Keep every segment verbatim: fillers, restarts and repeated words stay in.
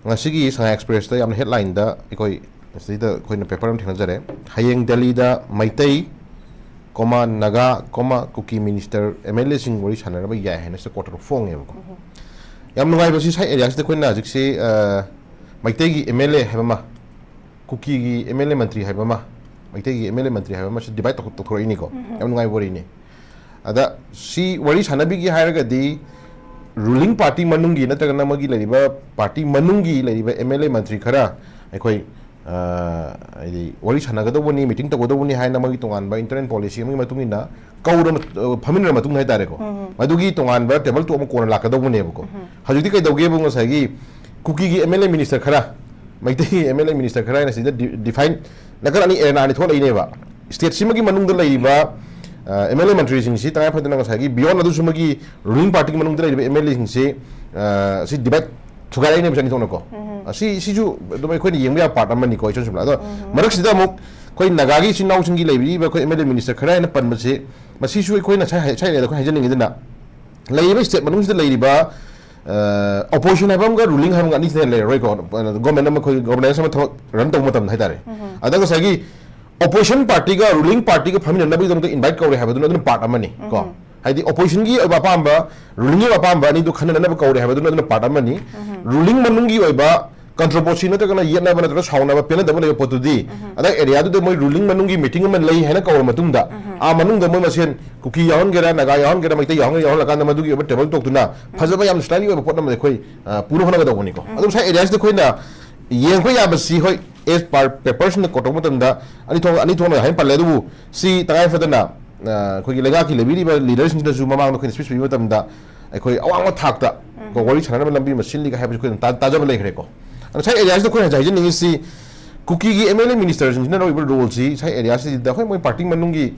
ꯉꯁꯤꯒꯤ ꯁꯉꯥꯏ ꯑꯦꯛꯁꯄ꯭ꯔꯦꯁꯇ ꯌꯥꯝꯅ ꯍꯦꯗꯂꯥꯏꯟꯗ ꯑꯩꯈꯣꯏ ꯁꯤꯗ ꯑꯩꯈꯣꯏꯅ ꯄꯦꯄꯔ ꯑꯃ ꯊꯦꯡꯅꯖꯔꯦ꯫ ꯍꯌꯦꯡ ꯗꯦꯜꯂꯤꯗ ꯃꯩꯇꯩ, ꯀꯣꯃꯥ, ꯅꯥꯒꯥ, ꯀꯣꯃꯥ, ꯀꯨꯀꯤ ꯃꯤꯅꯤꯁꯇꯔ, ꯑꯦꯝ ꯑꯦꯜ ꯑꯦꯁꯤꯡ ꯋꯥꯔꯤ ꯁꯥꯟꯅꯔꯕ ꯌꯥꯏ ꯍꯥꯏꯅ ꯁꯤꯗ ꯀꯣꯔꯠꯇ ꯐꯣꯡꯉꯦꯕꯀꯣ꯫ ꯎꯝ꯫ ꯌꯥꯝ ꯅꯨꯡꯉꯥꯏꯕꯁꯤ ꯁꯥꯏ ꯑꯦꯔꯤꯌꯥꯁꯤꯗ ꯑꯩꯈꯣꯏꯅ ꯍꯧꯖꯤꯛꯁꯤ, ꯑ, ꯃꯩꯇꯩꯒꯤ ꯑꯦꯝ ꯑꯦꯜ ꯑꯦ ꯍꯥꯏꯕ ꯑꯃ, ꯀꯨꯀꯤꯒꯤ ꯑꯦꯝ ꯑꯦꯜ ꯑꯦ ꯃꯟꯇ꯭ꯔꯤ ꯍꯥꯏꯕ ꯑꯃ, ꯃꯩꯇꯩꯒꯤ ꯑꯦꯝ ꯑꯦꯜ ꯑꯦ ꯃꯟꯇ꯭ꯔꯤ ꯍꯥꯏꯕ ꯑꯃꯁꯨ ꯗꯤꯚꯥꯏꯠ ꯇꯧꯊꯣꯛ-, ꯇꯧꯊꯣꯔꯛꯏꯅꯤꯀꯣ꯫ ꯎꯝ꯫ ꯌꯥꯝ ꯅꯨꯡꯉꯥꯏꯕ ꯋꯥꯔꯤꯅꯤ꯫ ꯑꯗ ꯁꯤ ꯋꯥꯔꯤ ꯁꯥꯟꯅꯕꯤꯒꯦ ꯍꯥꯏꯔꯒꯗꯤ ꯔꯨꯂꯤꯡ ꯄꯥꯔꯇꯤ ꯃꯅꯨꯡꯒꯤ ꯅꯠꯇ꯭ꯔꯒꯅ ꯃꯣꯏꯒꯤ ꯂꯩꯔꯤꯕ ꯄꯥꯔꯇꯤ ꯃꯅꯨꯡꯒꯤ ꯂꯩꯔꯤꯕ ꯑꯦꯝ ꯑꯦꯜ ꯑꯦ ꯃꯟꯇ꯭ꯔꯤ ꯈꯔ ꯑꯩꯈꯣꯏ, ꯑ, ꯍꯥꯏꯗꯤ ꯋꯥꯔꯤ ꯁꯥꯟꯅꯒꯗꯧꯕꯅꯤ, ꯃꯤꯇꯤꯡ ꯇꯧꯒꯗꯧꯕꯅꯤ ꯍꯥꯏꯅ ꯃꯣꯏꯒꯤ ꯇꯣꯉꯥꯟꯕ ꯏꯟꯇꯔꯅꯦꯜ ꯄꯣꯂꯤꯁꯤ ꯑꯃꯒꯤ ꯃꯇꯨꯡ ꯏꯟꯅ ꯀꯧꯔ ꯃꯠ-, ꯑ, ꯐꯝꯃꯤꯟꯅꯔ ꯃꯇꯨꯡꯗ ꯍꯥꯏꯇꯥꯔꯦꯀꯣ, ꯎꯝ꯫ ꯃꯗꯨꯒꯤ ꯇꯣꯉꯥꯟꯕ ꯇꯦꯕꯜ ꯇꯣꯛ ꯑꯃ ꯀꯣꯟꯅ ꯂꯥꯛꯀꯗꯧꯕꯅꯦꯕꯀꯣ꯫ ꯎꯝ꯫ ꯍꯧꯖꯤꯛꯇꯤ ꯀꯩꯗꯧꯒꯦꯕꯨ ꯉꯁꯥꯏꯒꯤ ꯀꯨꯀꯤꯒꯤ ꯑꯦꯝ ꯑꯦꯜ ꯑꯦ ꯃꯤꯅꯤꯁꯇꯔ ꯈꯔ, ꯃꯩꯇꯩꯒꯤ ꯑꯦꯝ ꯑꯦꯜ ꯑꯦ ꯃꯤꯅꯤꯁꯇꯔ ꯈꯔ ꯍꯥꯏꯅ ꯁꯤꯗ ꯗꯤ-, ꯗꯤꯐꯥꯏꯟ ꯅꯥꯀꯟ ꯑꯅꯤ, ꯑꯦꯔꯦꯅꯥ ꯑꯅꯤ ꯊꯣꯛꯂꯛꯏꯅꯦꯕ꯫ ꯁ꯭ꯇꯦꯠꯁꯤꯃꯒꯤ ꯃꯅꯨꯡꯗ ꯂꯩꯔꯤꯕ, ꯑ, ꯑꯦꯝ ꯑꯦꯜ ꯑꯦ ꯃꯟꯇ꯭ꯔꯤꯁꯤꯡꯁꯤ ꯇꯉꯥꯏ ꯐꯗꯅ ꯉꯁꯥꯏꯒꯤ ꯕꯤꯌꯣꯟ ꯑꯗꯨꯁꯨ ꯃꯒꯤ ꯔꯨꯂꯤꯡ ꯄꯥꯔꯇꯤꯒꯤ ꯃꯅꯨꯡꯗ ꯂꯩꯔꯤꯕ ꯑꯦꯝ ꯑꯦꯜ ꯑꯦꯁꯤꯡꯁꯤ, ꯑ, ꯁꯤ ꯗꯤꯚꯥꯏꯠ ꯊꯨꯒꯥꯏꯔꯛꯏꯅꯦꯕ ꯆꯅꯤ ꯊꯣꯛꯅꯀꯣ꯫ ꯎꯝ꯫ ꯑꯁꯤ, ꯁꯤꯁꯨ ꯑꯗꯨꯝ ꯑꯩꯈꯣꯏꯅ ꯌꯦꯡꯕ ꯌꯥꯕ ꯄꯥꯔꯠ ꯑꯃꯅꯤꯀꯣ, ꯏꯆꯝ ꯆꯝꯅ꯫ ꯑꯗꯣ ꯎꯝ꯫ ꯃꯔꯛꯁꯤꯗ ꯑꯃꯨꯛ ꯑꯩꯈꯣꯏ ꯅꯥꯒꯥꯒꯤ ꯏꯆꯤꯟ ꯏꯅꯥꯎꯁꯤꯡꯒꯤ ꯂꯩꯕꯤꯔꯤꯕ ꯑꯩꯈꯣꯏ ꯑꯦꯝ ꯑꯦꯜ ꯑꯦ ꯃꯤꯅꯤꯁꯇꯔ ꯈꯔ ꯍꯥꯏꯅ ꯄꯟꯕꯁꯦ, ꯃꯁꯤꯁꯨ ꯑꯩꯈꯣꯏꯅ ꯁꯥꯏ-, ꯁꯥꯏ ꯑꯦꯔꯤꯌꯥꯗ ꯑꯩꯈꯣꯏ ꯍꯥꯏꯖꯅꯤꯡꯉꯤꯗꯅ, ꯂꯩꯔꯤꯕ ꯁ꯭ꯇꯦꯠ ꯃꯅꯨꯡꯁꯤꯗ ꯂꯩꯔꯤꯕ, ꯑ, ꯑꯣꯄꯣꯖꯤꯁꯟ ꯍꯥꯏꯕ ꯑꯃꯒ ꯔꯨꯂꯤꯡ ꯍꯥꯏꯕ ꯑꯃꯒ ꯑꯅꯤꯁꯤꯅ ꯂꯩꯔꯔꯣꯏꯀꯣ꯫ ꯒꯣꯔꯃꯦꯟ ꯑꯃ, ꯑꯩꯈꯣꯏ ꯒꯣꯔꯅꯦꯟꯁ ꯑꯃ ꯊꯕꯛ ꯔꯟ ꯇꯧꯕ ꯃꯇꯝꯗ ꯍꯥꯏꯇꯥꯔꯦ꯫ ꯎꯝ꯫ ꯑꯗ ꯉꯁꯥꯏꯒꯤ ꯑꯣꯄꯣꯖꯤꯁꯟ ꯄꯥꯔꯇꯤꯒ ꯔꯨꯂꯤꯡ ꯄꯥꯔꯇꯤꯒ ꯐꯝꯃꯤꯟꯅꯅꯕꯒꯤꯗꯃꯛꯇ ꯏꯟꯚꯥꯏꯠ ꯀꯧꯔꯦ ꯍꯥꯏꯕꯗꯨꯅ ꯑꯗꯨꯅ ꯄꯥꯔꯠ ꯑꯃꯅꯤ ꯀꯣ꯫ ꯎꯝ꯫ ꯍꯥꯏꯗꯤ ꯑꯣꯄꯣꯖꯤꯁꯟꯒꯤ ꯑꯣꯏꯕ ꯑꯄꯥꯝꯕ, ꯔꯨꯂꯤꯡꯒꯤ ꯑꯣꯏꯕ ꯑꯄꯥꯝꯕ ꯑꯅꯤꯗꯨ ꯈꯟꯅꯅꯕ ꯀꯧꯔꯦ ꯍꯥꯏꯕꯗꯨꯅ ꯑꯗꯨꯅ ꯄꯥꯔꯠ ꯑꯃꯅꯤ꯫ ꯎꯝ꯫ ꯔꯨꯂꯤꯡ ꯃꯅꯨꯡꯒꯤ ꯑꯣꯏꯕ ꯀꯟꯇ꯭ꯔꯣꯚꯔꯁꯤ ꯅꯠꯇ꯭ꯔꯒꯅ ꯌꯦꯠꯅꯕ ꯅꯠꯇ꯭ꯔꯒ ꯁꯥꯎꯅꯕ ꯄꯦꯟꯅꯗꯕ ꯂꯩꯕ ꯄꯣꯠꯇꯨꯗꯤ, ꯎꯝ꯫ ꯑꯗ ꯑꯦꯔꯤꯌꯥꯗꯨꯗ ꯃꯣꯏ ꯔꯨꯂꯤꯡ ꯃꯅꯨꯡꯒꯤ ꯃꯤꯇꯤꯡ ꯑꯃ ꯂꯩ ꯍꯥꯏꯅ ꯀꯧꯔ ꯃꯇꯨꯡꯗ, ꯎꯝ꯫ ꯑꯥ ꯃꯅꯨꯡꯗ ꯃꯣꯏ ꯃꯁꯦꯟ ꯀꯨꯀꯤ ꯌꯥꯎꯍꯟꯒꯦꯔꯥ, ꯅꯥꯒꯥ ꯌꯥꯎꯍꯟꯒꯦꯔꯥ, ꯃꯩꯇꯩ ꯌꯥꯎꯍꯟꯒꯦꯔꯥ ꯌꯥꯎꯍꯜꯂꯀꯥꯟꯗ ꯃꯗꯨꯒꯤ ꯑꯣꯏꯕ ꯇꯦꯕꯜ ꯇꯣꯛꯇꯨꯅ ꯎꯝ꯫ ꯐꯖꯕ ꯌꯥꯝ ꯁ꯭ꯇꯥꯏꯂꯤ ꯑꯣꯏꯕ ꯄꯣꯠ ꯑꯃꯗ ꯑꯩꯈꯣꯏ, ꯑ, ꯄꯨꯅꯕ ꯍꯣꯠꯅꯒꯗꯧꯕꯅꯤꯀꯣ꯫ ꯎꯝ꯫ ꯑꯗꯨ ꯉꯁꯥꯏ ꯑꯦꯔꯤꯌꯥꯁꯤꯗ ꯑꯩꯈꯣꯏꯅ ꯌꯦꯡꯕ ꯌꯥꯕꯁꯤ, ꯍꯣꯏ, ꯑꯦꯁ ꯄꯥꯔ ꯄꯦꯄꯔꯁꯤꯡꯗ ꯀꯣꯠ ꯇꯧꯕ ꯃꯇꯝꯗ ꯑꯅꯤ ꯊꯣꯛꯅ, ꯑꯅꯤ ꯊꯣꯛꯅ ꯍꯥꯏꯅ ꯄꯜꯂꯦ, ꯑꯗꯨꯕꯨ ꯁꯤ ꯇꯉꯥꯏ ꯐꯗꯅ, ꯑ, ꯑꯩꯈꯣꯏꯒꯤ ꯂꯩꯉꯥꯛꯀꯤ ꯂꯩꯕꯤꯔꯤꯕ ꯂꯤꯗꯔꯁꯤꯡꯁꯤꯗꯁꯨ ꯃꯃꯥꯡꯗ ꯑꯩꯈꯣꯏꯅ ꯁ꯭ꯄꯤꯆ ꯄꯤꯕ ꯃꯇꯝꯗ ꯑꯩꯈꯣꯏ ꯑꯋꯥꯡꯕ ꯊꯥꯛꯇ ꯀꯣ ꯎꯝ꯫ ꯋꯥꯔꯤ ꯁꯥꯟꯅꯅꯕ ꯂꯝꯕꯤ ꯑꯃ ꯁꯤꯜꯂꯤꯒ ꯍꯥꯏꯕꯁꯤ ꯑꯩꯈꯣꯏꯅ ꯇꯥ-, ꯇꯥꯖꯕ ꯂꯩꯈ꯭ꯔꯦꯀꯣ꯫ ꯉꯁꯥꯏ ꯑꯦꯔꯤꯌꯥꯁꯤꯗ ꯑꯩꯈꯣꯏꯅ ꯍꯧꯖꯤꯛ ꯍꯥꯏꯖꯅꯤꯡꯉꯤꯁꯤ, ꯀꯨꯀꯤꯒꯤ ꯑꯦꯝ ꯑꯦꯜ ꯑꯦ ꯃꯤꯅꯤꯁꯇꯔꯁꯤꯡꯁꯤꯅ ꯂꯧꯔꯤꯕ ꯔꯣꯜꯁꯤ ꯉꯁꯥꯏ ꯑꯦꯔꯤꯌꯥꯁꯤꯗ ꯑꯩꯈꯣꯏ ꯃꯣꯏ ꯄꯥꯔꯇꯤ ꯃꯅꯨꯡꯒꯤ,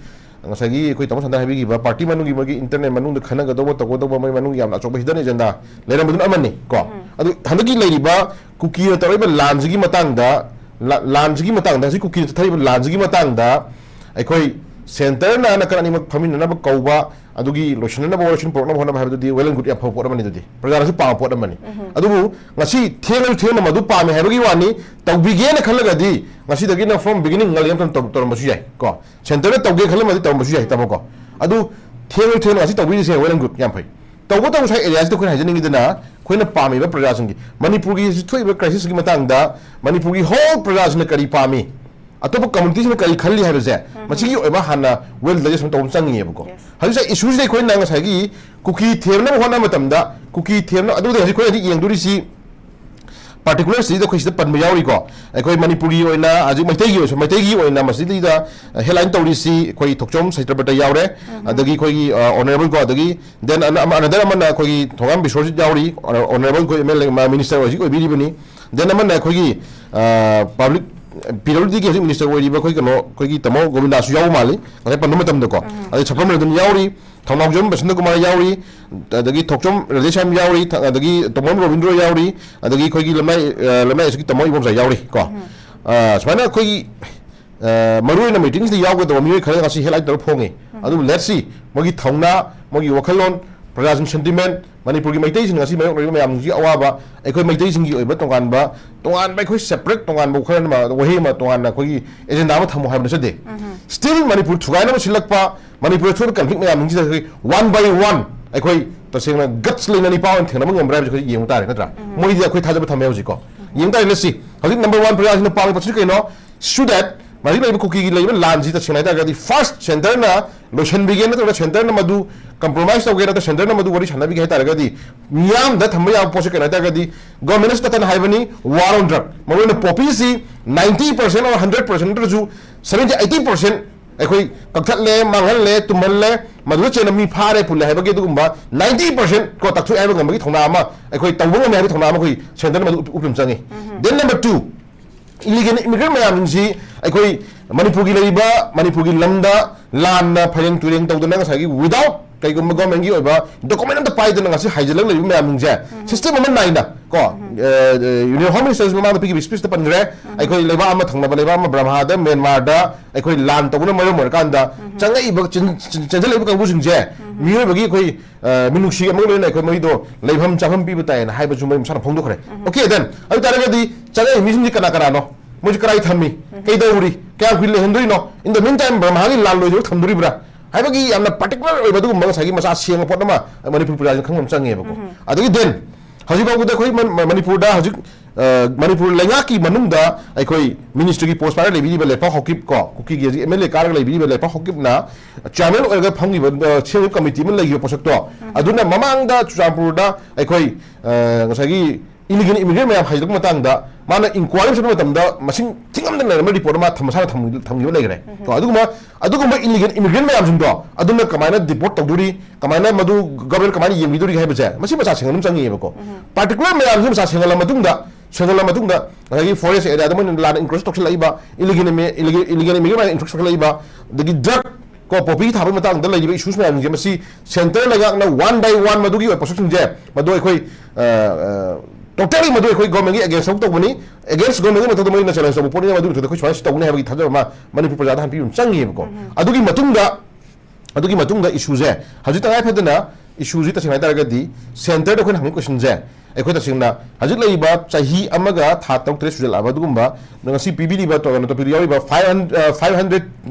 ꯉꯁꯥꯏꯒꯤ ꯑꯩꯈꯣꯏ ꯇꯥꯃꯣ ꯁꯟꯗꯥꯅ ꯍꯥꯏꯕꯤꯈꯤꯕ ꯄꯥꯔꯇꯤ ꯃꯅꯨꯡꯒꯤ ꯃꯣꯏꯒꯤ ꯏꯟꯇꯔꯅꯦꯜ ꯃꯅꯨꯡꯗ ꯈꯟꯅꯒꯗꯧꯕ ꯇꯧꯒꯗꯧꯕ ꯃꯣꯏ ꯃꯅꯨꯡꯒꯤ ꯌꯥꯝꯅ ꯑꯆꯧꯕ ꯍꯤꯗꯟ ꯑꯦꯖꯦꯟꯗꯥ ꯂꯩꯔꯝꯕꯗꯨꯅ ꯑꯃꯅꯤ ꯀꯣ꯫ ꯎꯝ꯫ ꯑꯗꯨ ꯍꯟꯗꯛꯀꯤ ꯂꯩꯔꯤꯕ ꯀꯨꯀꯤꯅ ꯇꯧꯔꯛꯏꯕ ꯂꯥꯟꯁꯤꯒꯤ ꯃꯇꯥꯡꯗ, ꯂꯥ-, ꯂꯥꯟꯁꯤꯒꯤ ꯃꯇꯥꯡꯗ, ꯍꯧꯖꯤꯛ ꯀꯨꯀꯤꯅ ꯆꯠꯊꯔꯤꯕ ꯂꯥꯟꯁꯤꯒꯤ ꯃꯇꯥꯡꯗ ꯑꯩꯈꯣꯏ ꯁꯦꯟꯇꯔꯅ ꯅꯥꯀꯟ ꯑꯅꯤꯃꯛ ꯐꯝꯃꯤꯟꯅꯅꯕ ꯀꯧꯕ, ꯑꯗꯨꯒꯤ ꯂꯣꯏꯁꯤꯟꯅꯅꯕ ꯋꯥꯔꯣꯏꯁꯤꯟ ꯄꯨꯔꯛꯅꯕ ꯍꯣꯠꯅꯕ ꯍꯥꯏꯕꯗꯨꯗꯤ well and good, ꯌꯥꯝ ꯐꯕ ꯄꯣꯠ ꯑꯃꯅꯤ꯫ ꯑꯗꯨꯗꯤ ꯄ꯭ꯔꯖꯥꯅꯁꯨ ꯄꯥꯝꯕ ꯄꯣꯠ ꯑꯃꯅꯤ꯫ ꯑꯗꯨꯕꯨ ꯉꯁꯤ ꯊꯦꯡꯂꯁꯨ ꯊꯦꯡꯅ ꯃꯗꯨ ꯄꯥꯝꯃꯤ ꯍꯥꯏꯕꯒꯤ ꯋꯥꯅꯤ, ꯇꯧꯕꯤꯒꯦꯅ ꯈꯜꯂꯒꯗꯤ ꯉꯁꯤꯗꯒꯤꯅ from beginning ꯉꯜꯂꯤ ꯑꯃꯇꯪ ꯇꯧ-, ꯇꯧꯔꯝꯕꯁꯨ ꯌꯥꯏ ꯀꯣ꯫ ꯁꯦꯟꯇꯔꯗ ꯇꯧꯒꯦ ꯈꯜꯂꯝꯃꯗꯤ ꯇꯧꯔꯝꯕꯁꯨ ꯌꯥꯏ, ꯇꯥꯃꯣ ꯀꯣ꯫ ꯑꯗꯨ ꯊꯦꯡꯂꯁꯨ ꯊꯦꯡꯅ ꯉꯁꯤ ꯇꯧꯕꯤꯔꯤꯁꯦ well and good, ꯌꯥꯝ ꯐꯩ꯫ ꯇꯧꯕꯇꯕꯨ ꯉꯁꯥꯏ ꯑꯦꯔꯤꯌꯥꯁꯤꯗ ꯑꯩꯈꯣꯏꯅ ꯍꯥꯏꯖꯅꯤꯡꯉꯤꯗꯨꯅ, ꯑꯩꯈꯣꯏꯅ ꯄꯥꯝꯃꯤꯕ ꯄ꯭ꯔꯖꯥꯁꯤꯡꯒꯤ, ꯃꯅꯤꯄꯨꯔꯒꯤ ꯍꯧꯖꯤꯛ ꯊꯣꯛꯏꯕ crisis ꯀꯤ ꯃꯇꯥꯡꯗ ꯃꯅꯤꯄꯨꯔꯒꯤ whole ꯄ꯭ꯔꯖꯥꯁꯤꯡꯅ ꯀꯔꯤ ꯄꯥꯝꯃꯤ, ꯑꯇꯣꯞꯄ community ꯁꯤꯡꯅ ꯀꯔꯤ ꯈꯜꯂꯤ ꯍꯥꯏꯕꯁꯦ, ꯃꯁꯤꯒꯤ ꯑꯣꯏꯕ ꯍꯥꯟꯅ well digestion ꯇꯧꯕ ꯑꯃ ꯆꯪꯉꯤꯑꯕꯀꯣ꯫ Yes. ꯍꯧꯖꯤꯛ ꯉꯁꯥꯏ issue ꯁꯤꯗ ꯑꯩꯈꯣꯏꯅ ꯉꯁꯥꯏꯒꯤ ꯀꯨꯀꯤ ꯊꯦꯝꯅꯕ ꯍꯣꯠꯅꯕ ꯃꯇꯝꯗ, ꯀꯨꯀꯤ ꯊꯦꯝꯅ-, ꯑꯗꯨꯗꯤ ꯍꯧꯖꯤꯛ ꯑꯩꯈꯣꯏ ꯍꯧꯖꯤꯛ ꯌꯦꯡꯗꯣꯔꯤꯁꯤ particular ꯁꯤꯗ ꯑꯩꯈꯣꯏ ꯁꯤꯗ ꯄꯟꯕ ꯌꯥꯎꯔꯤꯀꯣ꯫ ꯑꯩꯈꯣꯏ ꯃꯅꯤꯄꯨꯔꯒꯤ ꯑꯣꯏꯅ ꯍꯧꯖꯤꯛ ꯃꯩꯇꯩꯒꯤ ꯑꯣꯏꯁꯨ, ꯃꯩꯇꯩꯒꯤ ꯑꯣꯏꯅ ꯃꯁꯤꯗꯩꯗ headline ꯇꯧꯔꯤꯁꯤ ꯑꯩꯈꯣꯏ ꯊꯣꯛꯆꯣꯝ ꯁꯇ꯭ꯌꯕ꯭ꯔꯇ ꯌꯥꯎꯔꯦ, ꯑꯗꯒꯤ ꯑꯩꯈꯣꯏꯒꯤ, ꯑ, honourable ꯀꯣ, ꯑꯗꯒꯤ then ꯑꯅ-, ꯑꯃ-, another ꯑꯃꯅ ꯑꯩꯈꯣꯏꯒꯤ ꯊꯣꯉꯥꯝ ꯕꯤꯁ꯭ꯋꯖꯤꯠ ꯌꯥꯎꯔꯤ, honourable ꯑꯩꯈꯣꯏ M L A, ꯃꯥ minister ꯍꯧꯖꯤꯛ ꯑꯣꯏꯕꯤꯔꯤꯕꯅꯤ꯫ Then ꯑꯃꯅ ꯑꯩꯈꯣꯏꯒꯤ, ꯑ, public, P W D ꯒꯤ ꯍꯧꯖꯤꯛ minister ꯑꯣꯏꯔꯤꯕ ꯑꯩꯈꯣꯏ ꯀꯩꯅꯣ, ꯑꯩꯈꯣꯏꯒꯤ ꯇꯥꯃꯣ ꯒꯣꯕꯤꯟꯗꯥꯁꯨ ꯌꯥꯎꯕ ꯃꯥꯜꯂꯤ ꯉꯁꯥꯏ ꯄꯟꯕ ꯃꯇꯝꯗꯀꯣ꯫ ꯑꯗꯩ ꯁꯐꯝ ꯔꯟꯖꯟ ꯌꯥꯎꯔꯤ, ꯊꯧꯅꯥꯎꯖꯝ ꯕꯁꯟꯇ ꯀꯨꯃꯥꯔ ꯌꯥꯎꯔꯤ, ꯑꯗꯒꯤ ꯊꯣꯛꯆꯣꯝ ꯔꯥꯙꯦꯁ꯭ꯌꯥꯝ ꯌꯥꯎꯔꯤ, ꯊ-, ꯑꯗꯒꯤ ꯇꯣꯝꯕꯝ ꯔꯣꯕꯤꯟꯗ꯭ꯔꯣ ꯌꯥꯎꯔꯤ, ꯑꯗꯒꯤ ꯑꯩꯈꯣꯏꯒꯤ ꯂꯝꯂꯥꯏ, ꯑ, ꯂꯝꯂꯥꯏ ꯑꯁꯤꯒꯤ ꯇꯥꯃꯣ ꯏꯕꯣꯝꯆꯥ ꯌꯥꯎꯔꯤ ꯀꯣ꯫ ꯑ, ꯁꯨꯃꯥꯏꯅ ꯑꯩꯈꯣꯏꯒꯤ, ꯑ, ꯃꯔꯨꯑꯣꯏꯅ meeting ꯁꯤꯗ ꯌꯥꯎꯒꯗꯕ ꯃꯤꯑꯣꯏ ꯈꯔ ꯉꯁꯤ headline ꯇꯧꯔ ꯐꯣꯡꯉꯤ꯫ ꯑꯗꯨꯕꯨ let's see, ꯃꯣꯏꯒꯤ ꯊꯧꯅꯥ, ꯃꯣꯏꯒꯤ ꯋꯥꯈꯜꯂꯣꯟ, ꯄ꯭ꯔꯖꯥꯁꯤꯡ sentiment, ꯃꯅꯤꯄꯨꯔꯒꯤ ꯃꯩꯇꯩꯁꯤꯡ ꯉꯁꯤ ꯃꯥꯌꯣꯛꯅꯔꯤꯕ ꯃꯌꯥꯝꯁꯤꯡꯒꯤ ꯑꯋꯥꯕ, ꯑꯩꯈꯣꯏ ꯃꯩꯇꯩꯁꯤꯡꯒꯤ ꯑꯣꯏꯕ ꯇꯣꯉꯥꯟꯕ, ꯇꯣꯉꯥꯟꯕ ꯑꯩꯈꯣꯏ separate ꯇꯣꯉꯥꯟꯕ ꯋꯥꯈꯜ ꯑꯃ, ꯋꯥꯍꯩ ꯑꯃ ꯇꯣꯉꯥꯟꯅ ꯑꯩꯈꯣꯏꯒꯤ agenda ꯑꯃ ꯊꯝꯃꯨ ꯍꯥꯏꯕ ꯅꯠꯆꯗꯦ꯫ Still ꯃꯅꯤꯄꯨꯔ ꯊꯨꯒꯥꯏꯅꯕ ꯁꯤꯜꯂꯛꯄ, ꯃꯅꯤꯄꯨꯔꯗ ꯊꯣꯛꯏꯕ conflict ꯃꯌꯥꯝꯁꯤꯡꯁꯤꯗ ꯑꯩꯈꯣꯏ one by one ꯑꯩꯈꯣꯏ ꯇꯁꯦꯡꯅ guts ꯂꯩꯅ ꯅꯤꯄꯥ ꯑꯣꯏꯅ ꯊꯦꯡꯅꯕ ꯉꯝꯕ꯭ꯔꯥ ꯍꯥꯏꯕꯁꯤ ꯑꯩꯈꯣꯏ ꯌꯦꯡꯕ ꯇꯥꯔꯦ, ꯅꯠꯇ꯭ꯔꯥ? ꯃꯣꯏꯗꯤ ꯑꯩꯈꯣꯏ ꯊꯥꯖꯕ ꯊꯝꯃꯦ ꯍꯧꯖꯤꯛꯀꯣ꯫ ꯌꯦꯡꯕ ꯇꯥꯔꯦ, let's see꯫ ꯍꯧꯖꯤꯛ number one ꯄ꯭ꯔꯖꯥꯁꯤꯡꯅ ꯄꯥꯝꯃꯤꯕ ꯄꯣꯠꯁꯤ ꯀꯩꯅꯣ? So that ꯍꯧꯖꯤꯛ ꯂꯩꯔꯤꯕ ꯀꯨꯀꯤꯒꯤ ꯂꯩꯔꯤꯕ ꯂꯥꯟꯁꯤ ꯇꯁꯦꯡꯅ ꯍꯥꯏꯇꯥꯔꯒꯗꯤ first centreꯅ ꯂꯣꯏꯁꯤꯟꯕꯤꯒꯦ ꯅꯠꯇ꯭ꯔꯒ centreꯅ ꯃꯗꯨ compromise ꯇꯧꯒꯦ ꯅꯠꯇ꯭ꯔꯒ centreꯅ ꯃꯗꯨ ꯋꯥꯔꯤ ꯁꯥꯟꯅꯕꯤꯒꯦ ꯍꯥꯏꯇꯥꯔꯒꯗꯤ ꯃꯤꯌꯥꯝꯗ ꯊꯝꯕ ꯌꯥꯕ ꯄꯣꯠꯁꯤ ꯀꯩꯅꯣ ꯍꯥꯏꯇꯥꯔꯒꯗꯤ governmentꯅ ꯁꯤ ꯇꯠꯇꯅ ꯍꯥꯏꯕꯅꯤ, war on drug꯫ ꯃꯔꯨꯑꯣꯏꯅ poppyꯁꯤ ninety percent or hundred percent ꯅꯠꯇ꯭ꯔꯁꯨ seventy eighty percent ꯑꯩꯈꯣꯏ ꯀꯛꯊꯠꯂꯦ, ꯃꯥꯡꯍꯜꯂꯦ, ꯇꯨꯝꯍꯜꯂꯦ, ꯃꯗꯨꯗ ꯆꯦꯟꯅ ꯃꯤ ꯐꯥꯔꯦ, ꯄꯨꯜꯂꯦ ꯍꯥꯏꯕꯒꯤ ꯑꯗꯨꯒꯨꯝꯕ ninety percent ꯀꯣ ꯇꯛꯊꯣꯛꯑꯦ ꯍꯥꯏꯕ ꯉꯝꯕꯒꯤ ꯊꯧꯅꯥ ꯑꯃ ꯑꯩꯈꯣꯏ ꯇꯧꯕ ꯉꯝꯃꯦ ꯍꯥꯏꯕꯒꯤ ꯊꯧꯅꯥ ꯑꯃ ꯑꯩꯈꯣꯏ centreꯅ ꯃꯗꯨ ꯎꯠ-, ꯎꯠꯄ ꯑꯃ ꯆꯪꯉꯤ꯫ Then number two, illegal immigrant ꯃꯌꯥꯝꯁꯤꯡꯁꯤ ꯑꯩꯈꯣꯏ ꯃꯅꯤꯄꯨꯔꯒꯤ ꯂꯩꯔꯤꯕ, ꯃꯅꯤꯄꯨꯔꯒꯤ ꯂꯝꯗ ꯂꯥꯟꯅ ꯐꯩꯔꯦꯡ ꯇꯨꯔꯦꯡ ꯇꯧꯗꯅ ꯉꯁꯥꯏꯒꯤ without ꯀꯩꯒꯨꯝꯕ ꯒꯣꯔꯃꯦꯟꯒꯤ ꯑꯣꯏꯕ ꯗꯣꯀꯨꯃꯦꯟ ꯑꯝꯇ ꯄꯥꯏꯗꯅ ꯉꯁꯤ ꯍꯥꯏꯖꯤꯜꯂꯛ ꯂꯩꯕ ꯃꯌꯥꯝꯁꯤꯡꯁꯦ, ꯁꯤꯁꯇꯦꯝ ꯑꯃ ꯅꯥꯏꯅ ꯀꯣ, ꯌꯨꯅꯤꯌꯟ ꯍꯣꯝ ꯃꯤꯅꯤꯁꯇꯔꯁꯤ ꯃꯃꯥꯡꯗ ꯄꯤꯈꯤꯕ ꯁ꯭ꯄꯤꯆꯇ ꯄꯟꯈ꯭ꯔꯦ꯫ ꯑꯩꯈꯣꯏ ꯂꯩꯕꯥꯛ ꯑꯃ ꯊꯪꯅꯕ ꯂꯩꯕꯥꯛ ꯑꯃ, ꯕ꯭ꯔꯝꯍꯥꯗ, ꯃ꯭ꯌꯥꯟꯃꯥꯔꯗ ꯑꯩꯈꯣꯏ ꯂꯥꯟ ꯇꯧꯕꯅ ꯃꯔꯝ ꯑꯣꯏꯔꯀꯥꯟꯗ ꯆꯪꯉꯛꯏꯕ, ꯆꯦꯟ-, ꯆꯦꯟ-, ꯆꯦꯟꯁꯤꯜꯂꯛꯏꯕ ꯀꯥꯡꯕꯨꯁꯤꯡꯁꯦ ꯃꯤꯑꯣꯏꯕꯒꯤ ꯑꯩꯈꯣꯏ, ꯑ, ꯃꯤꯅꯨꯡꯁꯤ ꯑꯃꯒ ꯂꯣꯏꯅꯅ ꯑꯩꯈꯣꯏ ꯃꯣꯏꯗꯣ ꯂꯩꯐꯝ ꯆꯥꯐꯝ ꯄꯤꯕ ꯇꯥꯏꯌꯦꯅ ꯍꯥꯏꯕꯁꯨ ꯃꯣꯏ ꯃꯁꯥꯅ ꯐꯣꯡꯗꯣꯛꯈ꯭ꯔꯦ꯫ OK, then ꯑꯗꯨ ꯇꯥꯔꯒꯗꯤ ꯆꯪꯉꯛꯏ ꯃꯤꯁꯤꯡꯁꯤ ꯀꯅꯥ ꯀꯅꯥꯅꯣ? ꯃꯣꯏꯁꯤ ꯀꯔꯥꯏ ꯊꯝꯃꯤ? ꯀꯩꯗꯧꯔꯤ? ꯀꯌꯥꯝ ꯀꯨꯏꯅ ꯂꯩꯍꯟꯗꯣꯏꯅꯣ? In the meantime ꯕ꯭ꯔꯝꯍꯥꯒꯤ ꯂꯥꯟ ꯂꯣꯏꯗ꯭ꯔꯤꯕ ꯊꯝꯗꯣꯔꯤꯕ꯭ꯔꯥ? ꯍꯥꯏꯕꯒꯤ ꯌꯥꯝꯅ ꯄꯥꯔꯇꯤꯀꯨꯂꯔ ꯑꯣꯏꯕ ꯑꯗꯨꯒꯨꯝꯕ ꯉꯁꯥꯏꯒꯤ ꯃꯆꯥ ꯁꯦꯡꯕ ꯄꯣꯠ ꯑꯃ ꯃꯅꯤꯄꯨꯔ ꯄ꯭ꯔꯖꯥꯁꯤꯡ ꯈꯪꯕ ꯑꯃ ꯆꯪꯉꯦꯕꯀꯣ꯫ ꯑꯗꯒꯤ then ꯍꯧꯖꯤꯛ ꯐꯥꯎꯕꯗ ꯑꯩꯈꯣꯏ ꯃ-, ꯃ-, ꯃꯅꯤꯄꯨꯔꯗ ꯍꯧꯖꯤꯛ, ꯑ, ꯃꯅꯤꯄꯨꯔ ꯂꯩꯉꯥꯛꯀꯤ ꯃꯅꯨꯡꯗ ꯑꯩꯈꯣꯏ ꯃꯤꯅꯤꯁꯇ꯭ꯔꯤꯒꯤ ꯄꯣꯁ ꯄꯥꯏꯔ ꯂꯩꯕꯤꯔꯤꯕ ꯂꯩꯄꯥꯛ ꯍꯥꯎꯀꯤꯞ ꯀꯣ, ꯀꯨꯀꯤꯒꯤ ꯍꯧꯖꯤꯛ MLA ꯀꯥꯔꯒ ꯂꯩꯕꯤꯔꯤꯕ ꯂꯩꯄꯥꯛ ꯍꯥꯎꯀꯤꯞꯅ ꯆꯤꯌꯥꯔꯃꯦꯟ ꯑꯣꯏꯔꯒ ꯐꯝꯈꯤꯕ, ꯑ, ꯁꯦꯝꯈꯤꯕ ꯀꯃꯤꯇꯤ ꯑꯃ ꯂꯩꯈꯤꯕ ꯄꯣꯠꯁꯛꯇꯣ, ꯑꯗꯨꯅ ꯃꯃꯥꯡꯗ ꯆꯨꯔꯆꯥꯟꯄꯨꯔꯗ ꯑꯩꯈꯣꯏ, ꯑ, ꯉꯁꯥꯏꯒꯤ ꯏꯂꯤꯒꯦꯜ ꯏꯃꯤꯒ꯭ꯔꯦꯟ ꯃꯌꯥꯝ ꯍꯥꯏꯗꯣꯛꯄ ꯃꯇꯥꯡꯗ ꯃꯥꯅ ꯏꯟꯀ꯭ꯋꯥꯏꯔꯤ ꯆꯠꯄ ꯃꯇꯝꯗ ꯃꯁꯤꯡ ꯊꯤꯉꯝꯗꯅ ꯂꯩꯔꯝꯕ ꯔꯤꯄꯣꯔꯠ ꯑꯃ ꯊꯝ-, ꯃꯁꯥꯅ ꯊꯝ-, ꯊꯝꯈꯤꯕ ꯂꯩꯈ꯭ꯔꯦ꯫ ꯀꯣ, ꯑꯗꯨꯒꯨꯝꯕ, ꯑꯗꯨꯒꯨꯝꯕ ꯏꯂꯤꯒꯦꯜ ꯏꯃꯤꯒ꯭ꯔꯦꯟ ꯃꯌꯥꯝꯁꯤꯡꯗꯣ ꯑꯗꯨꯅ ꯀꯃꯥꯏꯅ ꯗꯤꯄꯣꯔꯠ ꯇꯧꯗꯣꯔꯤ, ꯀꯃꯥꯏꯅ ꯃꯗꯨ ꯒꯚꯔꯟꯃꯦꯟ ꯀꯃꯥꯏꯅ ꯌꯦꯡꯕꯤꯗꯣꯔꯤ ꯍꯥꯏꯕꯁꯦ, ꯃꯁꯤ ꯃꯆꯥ ꯁꯦꯡꯍꯟꯕ ꯑꯃ ꯆꯪꯉꯤꯑꯕꯀꯣ꯫ ꯄꯥꯔꯇꯤꯀꯨꯂꯔ ꯃꯌꯥꯝꯁꯤ ꯃꯆꯥ ꯁꯦꯡꯍꯜꯂ ꯃꯇꯨꯡꯗ, ꯁꯦꯡꯍꯜꯂ ꯃꯇꯨꯡꯗ ꯉꯁꯥꯏꯒꯤ ꯐꯣꯔꯦꯁ ꯑꯦꯔꯤꯌꯥꯗ ꯃꯣꯏꯅ ꯂꯥꯟꯅ ꯏꯟꯀ꯭ꯔꯣꯆ ꯇꯧꯁꯤꯜꯂꯛꯏꯕ, ꯏꯂꯤꯒꯦꯜ ꯏꯃꯤ-, ꯏꯂꯤꯒꯦꯜ, ꯏꯂꯤꯒꯦꯜ ꯏꯃꯤꯒ꯭ꯔꯦꯟ ꯃꯌꯥꯝꯅ ꯏꯟꯀ꯭ꯔꯣꯆ ꯇꯧꯁꯤꯜꯂꯛꯏꯕ, ꯑꯗꯒꯤ ꯗ꯭ꯔꯒ ꯀꯣ, ꯄꯣꯄꯤ ꯊꯥꯕꯒꯤ ꯃꯇꯥꯡꯗ ꯂꯩꯔꯤꯕ ꯏꯁꯨꯁ ꯃꯌꯥꯝꯁꯤꯡꯁꯦ ꯃꯁꯤ ꯁꯦꯟꯇꯔ ꯂꯩꯉꯥꯛꯅ ꯋꯥꯟ ꯕꯥꯏ ꯋꯥꯟ ꯃꯗꯨꯒꯤ ꯑꯣꯏꯕ ꯄꯣꯠꯁꯛꯁꯤꯡꯁꯦ ꯃꯗꯨ ꯑꯩꯈꯣꯏ, ꯑ, ꯑ, ꯇꯣꯇꯦꯜꯂꯤ ꯃꯗꯨ ꯑꯩꯈꯣꯏ ꯒꯣꯔꯃꯦꯟꯒꯤ ꯑꯦꯒꯦꯟꯁ ꯊꯕꯛ ꯇꯧꯕꯅꯤ, ꯑꯦꯒꯦꯟꯁ ꯒꯣꯔꯃꯦꯟꯒꯤ ꯃꯊꯛꯇ ꯃꯣꯏꯅ ꯆꯦꯂꯦꯟꯖ ꯇꯧꯕ ꯄꯣꯠꯅꯤꯅ ꯃꯗꯨꯒꯤ ꯃꯊꯛꯇ ꯑꯩꯈꯣꯏ ꯁꯨꯃꯥꯏꯅ ꯇꯧꯒꯅꯤ ꯍꯥꯏꯕꯒꯤ ꯊꯥꯖꯕ ꯑꯃ ꯃꯅꯤꯄꯨꯔ ꯄ꯭ꯔꯖꯥꯗ ꯍꯥꯟꯕꯤꯕ ꯑꯃ ꯆꯪꯉꯤꯑꯕꯀꯣ꯫ ꯑꯗꯨꯒꯤ ꯃꯇꯨꯡꯗ, ꯑꯗꯨꯒꯤ ꯃꯇꯨꯡꯗ ꯏꯁꯨꯁꯦ ꯍꯧꯖꯤꯛ ꯇꯉꯥꯏ ꯐꯗꯅ ꯏꯁꯨꯁꯤ ꯇꯁꯦꯡꯅ ꯍꯥꯏꯇꯥꯔꯒꯗꯤ ꯁꯦꯟꯇꯔꯗ ꯑꯩꯈꯣꯏꯅ ꯍꯪꯉꯤ ꯀꯣꯏꯁꯟꯁꯦ, ꯑꯩꯈꯣꯏ ꯇꯁꯦꯡꯅ ꯍꯧꯖꯤꯛ ꯂꯩꯔꯤꯕ ꯆꯍꯤ ꯑꯃꯒ ꯊꯥ ꯇꯔꯨꯛ ꯇꯔꯦꯠ ꯁꯨꯖꯜꯂꯛꯑꯕ ꯑꯗꯨꯒꯨꯝꯕ ꯉꯁꯤ ꯄꯤꯕꯤꯔꯤꯕ ꯇꯣ-, ꯀꯩꯅꯣ, ꯇꯣꯄꯤꯛꯇ ꯌꯥꯎꯔꯤꯕ five hundred, ꯑ, five hundred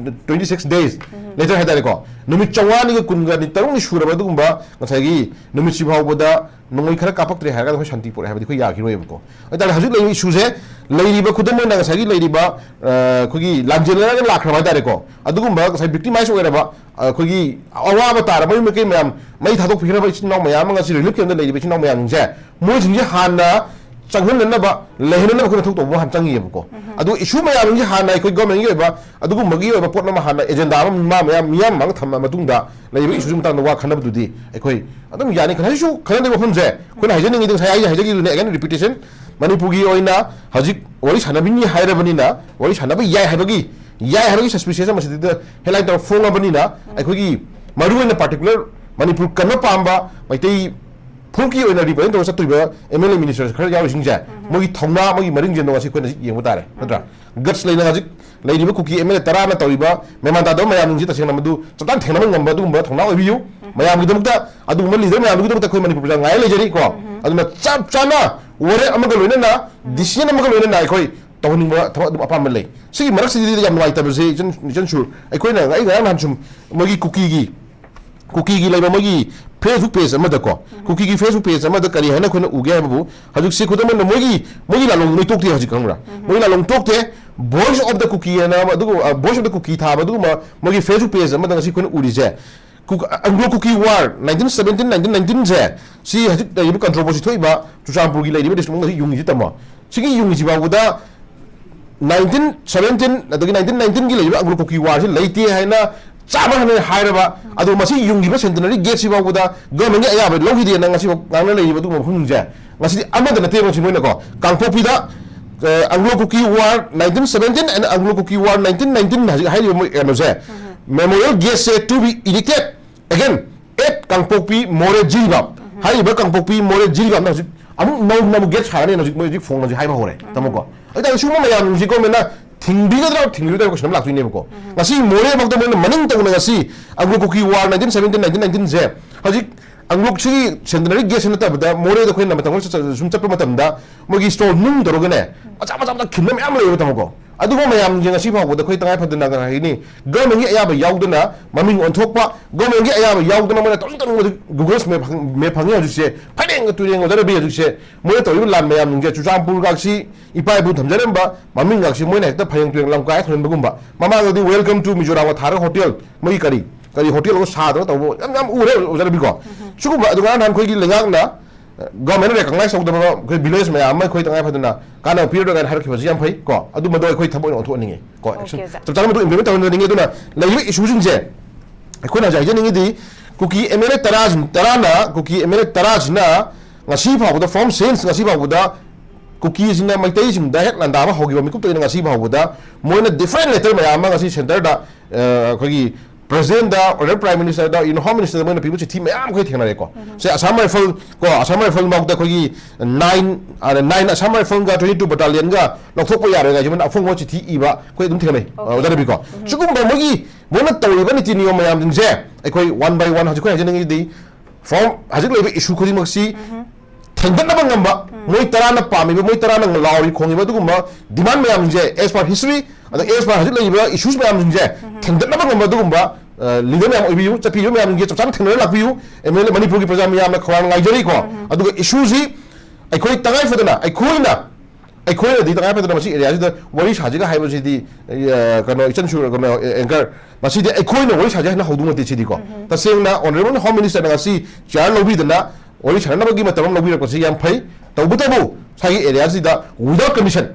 twenty six days later ꯍꯥꯏꯇꯥꯔꯦꯀꯣ, ꯅꯨꯃꯤꯠ ꯆꯥꯝꯃꯉꯥꯅꯤꯒ ꯀꯨꯟꯒ ꯇꯔꯨꯛꯅꯤ ꯁꯨꯔꯕ ꯑꯗꯨꯒꯨꯝꯕ ꯉꯁꯥꯏꯒꯤ ꯅꯨꯃꯤꯠꯁꯤ ꯐꯥꯎꯕꯗ ꯅꯣꯡꯃꯩ ꯈꯔ ꯀꯥꯞꯄꯛꯇ꯭ꯔꯦ ꯍꯥꯏꯔꯒ ꯑꯩꯈꯣꯏ ꯁꯥꯟꯇꯤ ꯄꯨꯔꯛꯑꯦ ꯍꯥꯏꯕꯗꯤ ꯑꯩꯈꯣꯏ ꯌꯥꯈꯤꯔꯣꯏꯕꯀꯣ꯫ ꯍꯥꯏꯇꯥꯔꯦ, ꯍꯧꯖꯤꯛ ꯂꯩꯔꯤꯕ ꯏꯁꯨꯁꯦ, ꯂꯩꯔꯤꯕ ꯈꯨꯗꯝ ꯑꯣꯏꯅ ꯉꯁꯥꯏꯒꯤ ꯂꯩꯔꯤꯕ, ꯑ, ꯑꯩꯈꯣꯏꯒꯤ ꯂꯥꯟꯖꯦꯜꯅꯔꯒ ꯂꯥꯛꯈ꯭ꯔꯕ ꯍꯥꯏꯇꯥꯔꯦꯀꯣ, ꯑꯗꯨꯒꯨꯝꯕ ꯉꯁꯥꯏ ꯚꯤꯛꯇꯤꯃꯥꯏꯁ ꯑꯣꯏꯔꯕ, ꯑ, ꯑꯩꯈꯣꯏꯒꯤ ꯑꯋꯥꯕ ꯇꯥꯔꯕ ꯌꯨꯝ ꯀꯩꯀꯩ ꯃꯌꯥꯝ, ꯃꯩ ꯊꯥꯗꯣꯛꯄꯤꯈ꯭ꯔꯕ ꯏꯆꯤꯟ ꯏꯅꯥꯎ ꯃꯌꯥꯝ ꯑꯃ ꯉꯁꯤ ꯔꯤꯂꯤꯐ ꯀꯦꯝꯞꯇ ꯂꯩꯔꯤꯕ ꯏꯆꯤꯟ ꯏꯅꯥꯎ ꯃꯌꯥꯝꯁꯤꯡꯁꯦ, ꯃꯣꯏꯁꯤꯡꯁꯦ ꯍꯥꯟꯅ ꯆꯪꯍꯟꯅꯅꯕ, ꯂꯩꯍꯟꯅꯅꯕ ꯑꯩꯈꯣꯏ ꯃꯊꯧ ꯇꯧꯕ ꯍꯥꯟꯅ ꯆꯪꯉꯤꯑꯕꯀꯣ꯫ ꯑꯗꯨꯒ ꯏꯁꯨ ꯃꯌꯥꯝꯁꯤꯡꯁꯦ ꯍꯥꯟꯅ ꯑꯩꯈꯣꯏ ꯒꯣꯔꯃꯦꯟꯒꯤ ꯑꯣꯏꯕ ꯑꯗꯨꯒꯨꯝꯕꯒꯤ ꯑꯣꯏꯕ ꯄꯣꯠ ꯑꯃ ꯍꯥꯟꯅ ꯑꯦꯖꯦꯟꯗꯥ ꯑꯃ ꯃꯥ ꯃꯌꯥꯝ, ꯃꯤꯌꯥꯝ ꯃꯥꯡꯗ ꯊꯝꯃ ꯃꯇꯨꯡꯗ ꯂꯩꯔꯤꯕ ꯏꯁꯨꯁꯤ ꯃꯇꯥꯡꯗ ꯋꯥ ꯈꯟꯅꯕꯗꯨꯗꯤ ꯑꯩꯈꯣꯏ ꯑꯗꯨꯝ ꯌꯥꯅꯤ ꯈꯜꯂꯤ꯫ ꯍꯧꯖꯤꯛꯁꯨ ꯈꯟꯅꯗꯕ ꯋꯥꯐꯝꯁꯦ ꯑꯩꯈꯣꯏꯅ ꯍꯥꯏꯖꯅꯤꯡꯉꯤꯗꯤ, ꯉꯁꯥꯏ ꯑꯩꯅ ꯍꯥꯏꯖꯈꯤꯕꯗꯨꯅꯦ, again repetition, ꯃꯅꯤꯄꯨꯔꯒꯤ ꯑꯣꯏꯅ ꯍꯧꯖꯤꯛ ꯋꯥꯔꯤ ꯁꯥꯟꯅꯕꯤꯅꯤ ꯍꯥꯏꯔꯕꯅꯤꯅ, ꯋꯥꯔꯤ ꯁꯥꯟꯅꯕ ꯌꯥꯏ ꯍꯥꯏꯕꯒꯤ, ꯌꯥꯏ ꯍꯥꯏꯕꯒꯤ ꯁꯁꯄꯤꯁꯤꯌꯁ ꯑꯃ ꯁꯤꯗ ꯍꯦꯗꯂꯥꯏꯟ ꯇꯧꯔ ꯐꯣꯡꯉꯕꯅꯤꯅ, ꯑꯩꯈꯣꯏꯒꯤ ꯃꯔꯨꯑꯣꯏꯅ ꯄꯥꯔꯇꯤꯀꯨꯂꯔ ꯃꯅꯤꯄꯨꯔ ꯀꯟꯕ ꯄꯥꯝꯕ ꯃꯩꯇꯩ ꯐꯨꯔꯨꯞꯀꯤ ꯑꯣꯏꯅ ꯔꯤꯄ꯭ꯔꯖꯦꯟ ꯇꯧꯔꯒ ꯆꯠꯇꯣꯏꯕ ꯑꯦꯝ ꯑꯦꯜ ꯑꯦ ꯃꯤꯅꯤꯁꯇꯔ ꯈꯔ ꯌꯥꯎꯔꯤꯁꯤꯡꯁꯦ, ꯃꯣꯏꯒꯤ ꯊꯧꯅꯥ, ꯃꯣꯏꯒꯤ ꯃꯔꯤꯡꯖꯦꯜꯗꯣ ꯉꯁꯤ ꯑꯩꯈꯣꯏꯅ ꯍꯧꯖꯤꯛ ꯌꯦꯡꯕ ꯇꯥꯔꯦ, ꯅꯠꯇ꯭ꯔꯥ? ꯒꯠꯁ ꯂꯩꯅ ꯍꯧꯖꯤꯛ ꯂꯩꯔꯤꯕ ꯀꯨꯀꯤ ꯑꯦꯝ ꯑꯦꯜ ꯑꯦ ꯇꯔꯥꯅ ꯇꯧꯔꯤꯕ ꯃꯦꯃꯥꯟ ꯇꯥꯗꯕ ꯃꯌꯥꯝꯁꯤꯡꯁꯤ ꯇꯁꯦꯡꯅ ꯃꯗꯨ ꯆꯞ ꯆꯥꯅ ꯊꯦꯡꯅꯕ ꯉꯝꯕ ꯑꯗꯨꯒꯨꯝꯕ ꯊꯧꯅꯥ ꯑꯣꯏꯕꯤꯌꯨ꯫ ꯃꯌꯥꯝꯒꯤꯗꯃꯛꯇ, ꯑꯗꯨꯒꯨꯝꯕ ꯂꯤꯗꯔ ꯃꯌꯥꯝꯗꯨꯒꯤꯗꯃꯛꯇ ꯑꯩꯈꯣꯏ ꯃꯅꯤꯄꯨꯔ ꯄ꯭ꯔꯖꯥ ꯉꯥꯏ ꯂꯩꯖꯔꯤ ꯀꯣ꯫ ꯑꯗꯨꯅ ꯆꯞ ꯆꯥꯅ ꯋꯥꯔꯦꯞ ꯑꯃꯒ ꯂꯣꯏꯅꯅ, ꯗꯤꯁꯤꯖꯟ ꯑꯃꯒ ꯂꯣꯏꯅꯅ ꯑꯩꯈꯣꯏ ꯇꯧꯍꯟꯅꯤꯡꯕ ꯊꯕꯛ ꯑꯗꯨꯝ ꯑꯄꯥꯝꯕ ꯂꯩ꯫ ꯁꯤꯒꯤ ꯃꯔꯛꯁꯤꯗꯗꯤ ꯌꯥꯝ ꯅꯨꯡꯉꯥꯏꯇꯕꯁꯦ, ꯏꯆꯟ, ꯏꯆꯟ ꯁꯨꯔ, ꯑꯩꯈꯣꯏꯅ, ꯑꯩ ꯉꯔꯥꯡ ꯅꯍꯥꯟ ꯁꯨꯝ ꯃꯣꯏꯒꯤ ꯀꯨꯀꯤꯒꯤ, ꯀꯨꯀꯤꯒꯤ ꯂꯩꯕ ꯃꯣꯏꯒꯤ Facebook page ꯑꯃꯗꯀꯣ, ꯀꯨꯀꯤꯒꯤ Facebook page ꯑꯃꯗ ꯀꯔꯤ ꯍꯥꯏꯅ ꯑꯩꯈꯣꯏꯅ ꯎꯒꯦ ꯍꯥꯏꯕꯕꯨ, ꯍꯧꯖꯤꯛꯁꯦ ꯈꯨꯗꯝ ꯑꯣꯏꯅ ꯃꯣꯏꯒꯤ, ꯃꯣꯏꯒꯤ ꯂꯥꯂꯣꯡ ꯂꯣꯏ ꯇꯣꯛꯇꯦ ꯍꯧꯖꯤꯛ, ꯈꯪꯕ꯭ꯔꯥ? ꯃꯣꯏꯒꯤ ꯂꯥꯂꯣꯡ ꯇꯣꯛꯇꯦ꯫ Voice of the Kuki ꯍꯥꯏꯅ ꯑꯗꯨꯒꯨꯝꯕ, ꯑ, Voice of the Kuki ꯊꯥꯕ ꯑꯗꯨꯒꯨꯝꯕ ꯃꯣꯏꯒꯤ Facebook page ꯑꯃꯗ ꯉꯁꯤ ꯑꯩꯈꯣꯏꯅ ꯎꯔꯤꯁꯦ, ꯀꯨ-, Anglo Kuki War nineteen seventeen, nineteen nineteen ꯁꯦ, ꯁꯤ ꯍꯧꯖꯤꯛ ꯂꯩꯔꯤꯕ controversy ꯊꯣꯛꯏꯕ ꯆꯨꯔꯆꯥꯟꯄꯨꯔꯒꯤ ꯂꯩꯔꯤꯕ district ꯃꯅꯨꯡꯗ ꯍꯧꯖꯤꯛ ꯌꯨꯡꯉꯤꯁꯤ ꯇꯝꯃꯣ꯫ ꯁꯤꯒꯤ ꯌꯨꯡꯉꯤꯁꯤ ꯐꯥꯎꯕꯗ nineteen seventeen ꯑꯗꯒꯤ nineteen nineteenꯒꯤ ꯂꯩꯔꯤꯕ Anglo Kuki War ꯁꯤ ꯂꯩꯇꯦ ꯍꯥꯏꯅ ꯆꯥꯕ ꯍꯥꯟꯅ ꯍꯥꯏꯔꯕ, ꯑꯗꯣ ꯃꯁꯤ ꯌꯨꯡꯈꯤꯕ centenary gate ꯁꯤ ꯐꯥꯎꯕꯗ governmentꯀꯤ ꯑꯌꯥꯕ ꯂꯧꯈꯤꯗꯦꯅ ꯉꯁꯤꯐꯥꯎ ꯉꯥꯡꯅ ꯂꯩꯔꯤꯕ ꯑꯗꯨꯒꯨꯝꯕ ꯃꯐꯝꯁꯤꯡꯁꯦ, ꯉꯁꯤꯗꯤ ꯑꯃꯠꯇ ꯅꯠꯇꯦꯕ꯫ ꯁꯤ ꯃꯣꯏꯅꯀꯣ, ꯀꯥꯡꯄꯣꯛꯄꯤꯗ, ꯑ, Anglo Kuki War nineteen seventeen and Anglo Kuki War nineteen nineteen ꯍꯧꯖꯤꯛ ꯍꯥꯏꯔꯤꯕ ꯃꯣꯏ ꯀꯩꯅꯣꯁꯦ, memorial gate say to be erected again at ꯀꯥꯡꯄꯣꯛꯄꯤ ꯃꯣꯔꯦ ꯖꯤꯔꯤꯕꯥꯝ꯫ ꯍꯥꯏꯔꯤꯕ ꯀꯥꯡꯄꯣꯛꯄꯤ ꯃꯣꯔꯦ ꯖꯤꯔꯤꯕꯥꯝꯅ ꯍꯧꯖꯤꯛ ꯑꯃꯨꯛ ꯅꯧꯅ ꯑꯃꯨꯛ gate ꯁꯥꯒꯅꯤ ꯍꯧꯖꯤꯛ ꯃꯣꯏ ꯍꯧꯖꯤꯛ ꯐꯣꯡꯅ ꯍꯧꯖꯤꯛ ꯍꯥꯏꯕ ꯍꯧꯔꯦ, ꯇꯥꯃꯣꯀꯣ꯫ ꯑꯗꯨ ꯇꯥꯔꯗꯤ ꯁꯤꯒꯨꯝꯕ ꯃꯌꯥꯝꯁꯤ governmentꯅ ꯊꯤꯡꯕꯤꯒꯗ꯭ꯔꯥ ꯊꯤꯡꯕꯤꯔꯣꯏꯗ꯭ꯔꯥ question ꯑꯃ ꯂꯥꯛꯇꯣꯏꯅꯦꯕꯀꯣ꯫ ꯉꯁꯤ ꯃꯣꯔꯦꯐꯥꯎꯗ ꯃꯣꯏꯅ ꯃꯅꯤꯡ ꯇꯧꯅ ꯉꯁꯤ Anglo Kuki War nineteen seventeen, nineteen nineteen ꯁꯦ ꯍꯧꯖꯤꯛ Anglo ꯁꯤꯒꯤ centenary gate ꯁꯤ ꯅꯠꯇꯕꯗ ꯃꯣꯔꯦꯗ ꯑꯩꯈꯣꯏꯅ ꯃꯇꯝ ꯈꯔ ꯆꯠ-, ꯁꯨꯝ ꯆꯠꯄ ꯃꯇꯝꯗ ꯃꯣꯏꯒꯤ store ꯅꯨꯡ ꯇꯧꯔꯒꯅꯦ, ꯃꯆꯥ ꯃꯆꯥ ꯃꯆꯥ ꯈꯤꯟꯕ ꯃꯌꯥꯝ ꯂꯩꯌꯦꯕ, ꯇꯥꯃꯣꯀꯣ꯫ ꯑꯗꯨꯒꯨꯝꯕ ꯃꯌꯥꯝꯁꯦ ꯉꯁꯤ ꯐꯥꯎꯕꯗ ꯑꯩꯈꯣꯏ ꯇꯉꯥꯏ ꯐꯗꯅ ꯀꯩ ꯍꯥꯏꯅꯤ, governmentꯀꯤ ꯑꯌꯥꯕ ꯌꯥꯎꯗꯅ ꯃꯃꯤꯡ ꯑꯣꯟꯊꯣꯛꯄ, governmentꯀꯤ ꯑꯌꯥꯕ ꯌꯥꯎꯗꯅ ꯃꯣꯏꯅ ꯇꯧꯅꯤꯡ ꯇꯧꯅꯤꯡꯕ Google map ꯐꯪ-, map ꯐꯪꯉꯤ ꯍꯧꯖꯤꯛꯁꯦ, ꯐꯩꯔꯦꯡꯒ ꯇꯨꯔꯦꯡꯒ ꯑꯣꯖꯥ ꯔꯕꯤ ꯍꯧꯖꯤꯛꯁꯦ꯫ ꯃꯣꯏꯅ ꯇꯧꯔꯤꯕ ꯂꯥꯟ ꯃꯌꯥꯝꯁꯤꯡꯁꯦ, ꯆꯨꯔꯆꯥꯟꯄꯨꯔꯒꯥꯛꯁꯤ ꯏꯄꯥ ꯏꯄꯨ ꯊꯝꯖꯔꯝꯕ ꯃꯃꯤꯡꯒꯥꯛꯁꯤ ꯃꯣꯏꯅ ꯍꯦꯛꯇ ꯐꯩꯔꯦꯡ ꯇꯨꯔꯦꯡ ꯂꯝꯀꯥꯏ ꯊꯝꯖꯤꯟꯕꯒꯨꯝꯕ꯫ ꯃꯃꯥꯡꯗꯗꯤ Welcome to Mizoramꯒ ꯊꯥꯔꯒ hotel, ꯃꯣꯏꯒꯤ ꯀꯔꯤ, ꯀꯔꯤ hotel ꯑꯃ ꯁꯥꯗꯅ ꯇꯧꯕ ꯌꯥꯝ, ꯌꯥꯝ ꯎꯔꯦ ꯑꯣꯖꯥ ꯔꯕꯤꯀꯣ꯫ ꯁꯤꯒꯨꯝꯕ ꯑꯗꯨ ꯉꯔꯥꯡ ꯅꯍꯥꯟ ꯑꯩꯈꯣꯏꯒꯤ ꯂꯩꯉꯥꯛꯅ governmentꯅ recognize ꯇꯧꯗꯕ ꯑꯩꯈꯣꯏ village ꯃꯌꯥꯝ ꯑꯃ ꯑꯩꯈꯣꯏ ꯇꯉꯥꯏ ꯐꯗꯅ ꯀꯥꯟꯅꯕ ꯄꯤꯔꯔꯣꯏ ꯀꯥꯏꯅ ꯍꯥꯏꯔꯛꯈꯤꯕꯁꯤ ꯌꯥꯝ ꯐꯩ ꯀꯣ꯫ ꯑꯗꯨ ꯃꯗꯨ ꯑꯩꯈꯣꯏ ꯊꯕꯛ ꯑꯣꯏꯅ ꯑꯣꯟꯊꯣꯛꯍꯟꯅꯤꯡꯉꯤ ꯀꯣ꯫ Action OK, sir꯫ ꯆꯞ ꯆꯥꯅ ꯃꯗꯨ implement ꯇꯧꯍꯟꯖꯅꯤꯡꯉꯤ꯫ ꯑꯗꯨꯅ ꯂꯩꯔꯤꯕ issueꯁꯤꯡꯁꯦ ꯑꯩꯈꯣꯏꯅ ꯍꯧꯖꯤꯛ ꯍꯥꯏꯖꯅꯤꯡꯉꯤꯗꯤ ꯀꯨꯀꯤ ꯑꯦꯝ ꯑꯦꯜ ꯑꯦ ꯇꯔꯥ, ꯇꯔꯥꯅ, ꯀꯨꯀꯤ ꯑꯦꯝ ꯑꯦꯜ ꯑꯦ ꯇꯔꯥꯁꯤꯅ ꯉꯁꯤ ꯐꯥꯎꯕꯗ, from since ꯉꯁꯤ ꯐꯥꯎꯕꯗ ꯀꯨꯀꯤꯁꯤꯡꯅ ꯃꯩꯇꯩꯁꯤꯡꯗ ꯍꯦꯛ ꯂꯥꯟꯗꯥꯕ ꯍꯧꯈꯤꯕ ꯃꯤꯀꯨꯞꯇꯒꯤꯅ ꯉꯁꯤ ꯐꯥꯎꯕꯗ ꯃꯣꯏꯅ different letter ꯃꯌꯥꯝ ꯑꯃ ꯉꯁꯤ centreꯗ, ꯑ, ꯑꯩꯈꯣꯏꯒꯤ President ꯗ, Honorable Prime Minister ꯗ, Union Home Minister ꯗ ꯃꯣꯏꯅ ꯄꯤꯕ ꯆꯤꯊꯤ ꯃꯌꯥꯝ ꯑꯩꯈꯣꯏ ꯊꯦꯡꯅꯔꯦꯀꯣ꯫ ꯁꯦ, Assam Rifle ꯀꯣ, Assam Rifle ꯐꯥꯎꯗ ꯑꯩꯈꯣꯏꯒꯤ nine, ꯑ, nine Assam Rifle ꯒ twenty two Battalion ꯒ ꯂꯧꯊꯣꯛꯄ ꯌꯥꯔꯣꯏ ꯀꯥꯏꯁꯦ ꯃꯣꯏꯅ ꯑꯐꯣꯡꯕ ꯆꯤꯊꯤ ꯏꯕ ꯑꯩꯈꯣꯏ ꯑꯗꯨꯝ ꯊꯦꯡꯅꯩ꯫ ꯑ, Okay. ꯑꯣꯖꯥ ꯔꯕꯤ ꯀꯣ꯫ ꯎꯝ꯫ ꯁꯤꯒꯨꯝꯕ ꯃꯣꯏꯒꯤ, ꯃꯣꯏꯅ ꯇꯧꯔꯤꯕ ꯅꯤꯇꯤ ꯅꯤꯌꯣꯝ ꯃꯌꯥꯝꯁꯤꯡꯁꯦ ꯑꯩꯈꯣꯏ one by one ꯍꯧꯖꯤꯛ ꯑꯩꯈꯣꯏ ꯍꯥꯏꯖꯅꯤꯡꯉꯤꯗꯤ from ꯍꯧꯖꯤꯛ ꯂꯩꯕ issue ꯈꯨꯗꯤꯡꯃꯛꯁꯤ ꯎꯝ꯫ ꯊꯦꯡꯒꯠꯅꯕ ꯉꯝꯕ, ꯎꯝ꯫ ꯃꯣꯏ ꯇꯔꯥꯅ ꯄꯥꯝꯃꯤꯕ, ꯃꯣꯏ ꯇꯔꯥꯅ ꯂꯥꯎꯔꯤ ꯈꯣꯡꯉꯤꯕ ꯑꯗꯨꯒꯨꯝꯕ demand ꯃꯌꯥꯝꯁꯤꯡꯁꯦ, as per history, ꯑꯗ as per ꯍꯧꯖꯤꯛ ꯂꯩꯔꯤꯕ issues ꯃꯌꯥꯝꯁꯤꯡꯁꯦ ꯎꯝ꯫ ꯊꯦꯡꯒꯠꯅꯕ ꯉꯝꯕ ꯑꯗꯨꯒꯨꯝꯕ, ꯑ, leader ꯃꯌꯥꯝ ꯑꯣꯏꯕꯤꯌꯨ, ꯆꯠꯄꯤꯕ ꯃꯌꯥꯝꯁꯤꯡꯁꯦ ꯆꯞ ꯆꯥꯅ ꯊꯦꯡꯅꯔ ꯂꯥꯛꯄꯤꯌꯨ꯫ M L A, ꯃꯅꯤꯄꯨꯔꯒꯤ ꯄ꯭ꯔꯖꯥ ꯃꯤꯌꯥꯝꯅ ꯈꯧꯔꯥꯡꯅ ꯉꯥꯏꯖꯔꯤꯀꯣ꯫ ꯎꯝ꯫ ꯑꯗꯨꯒ issue ꯁꯤ ꯑꯩꯈꯣꯏ ꯇꯉꯥꯏ ꯐꯗꯅ, ꯑꯩꯈꯣꯏꯅ, ꯑꯩꯈꯣꯏꯅꯗꯤ ꯇꯉꯥꯏ ꯐꯗꯅ ꯃꯁꯤ area ꯁꯤꯗ ꯋꯥꯔꯤ ꯁꯥꯁꯤꯒ ꯍꯥꯏꯕꯁꯤꯗꯤ, ꯑ, ꯀꯩꯅꯣ, ꯏꯆꯟ ꯁꯨꯔ, ꯀꯩꯅꯣ, anchor, ꯃꯁꯤꯗꯤ ꯑꯩꯈꯣꯏꯅ ꯋꯥꯔꯤ ꯁꯥꯁꯤ ꯍꯥꯏꯅ ꯍꯧꯗꯣꯛ ꯅꯠꯇꯦ ꯁꯤꯗꯤꯀꯣ꯫ ꯎꯝ꯫ ꯇꯁꯦꯡꯅ Honorable Home Minister ꯅ ꯉꯁꯤ chair ꯂꯧꯕꯤꯗꯅ ꯋꯥꯔꯤ ꯁꯥꯟꯅꯅꯕꯒꯤ ꯃꯇꯝ ꯑꯃ ꯂꯧꯕꯤꯔꯛꯄꯁꯤ ꯌꯥꯝ ꯐꯩ꯫ ꯇꯧꯕꯇꯕꯨ ꯉꯁꯥꯏꯒꯤ area ꯁꯤꯗ without condition,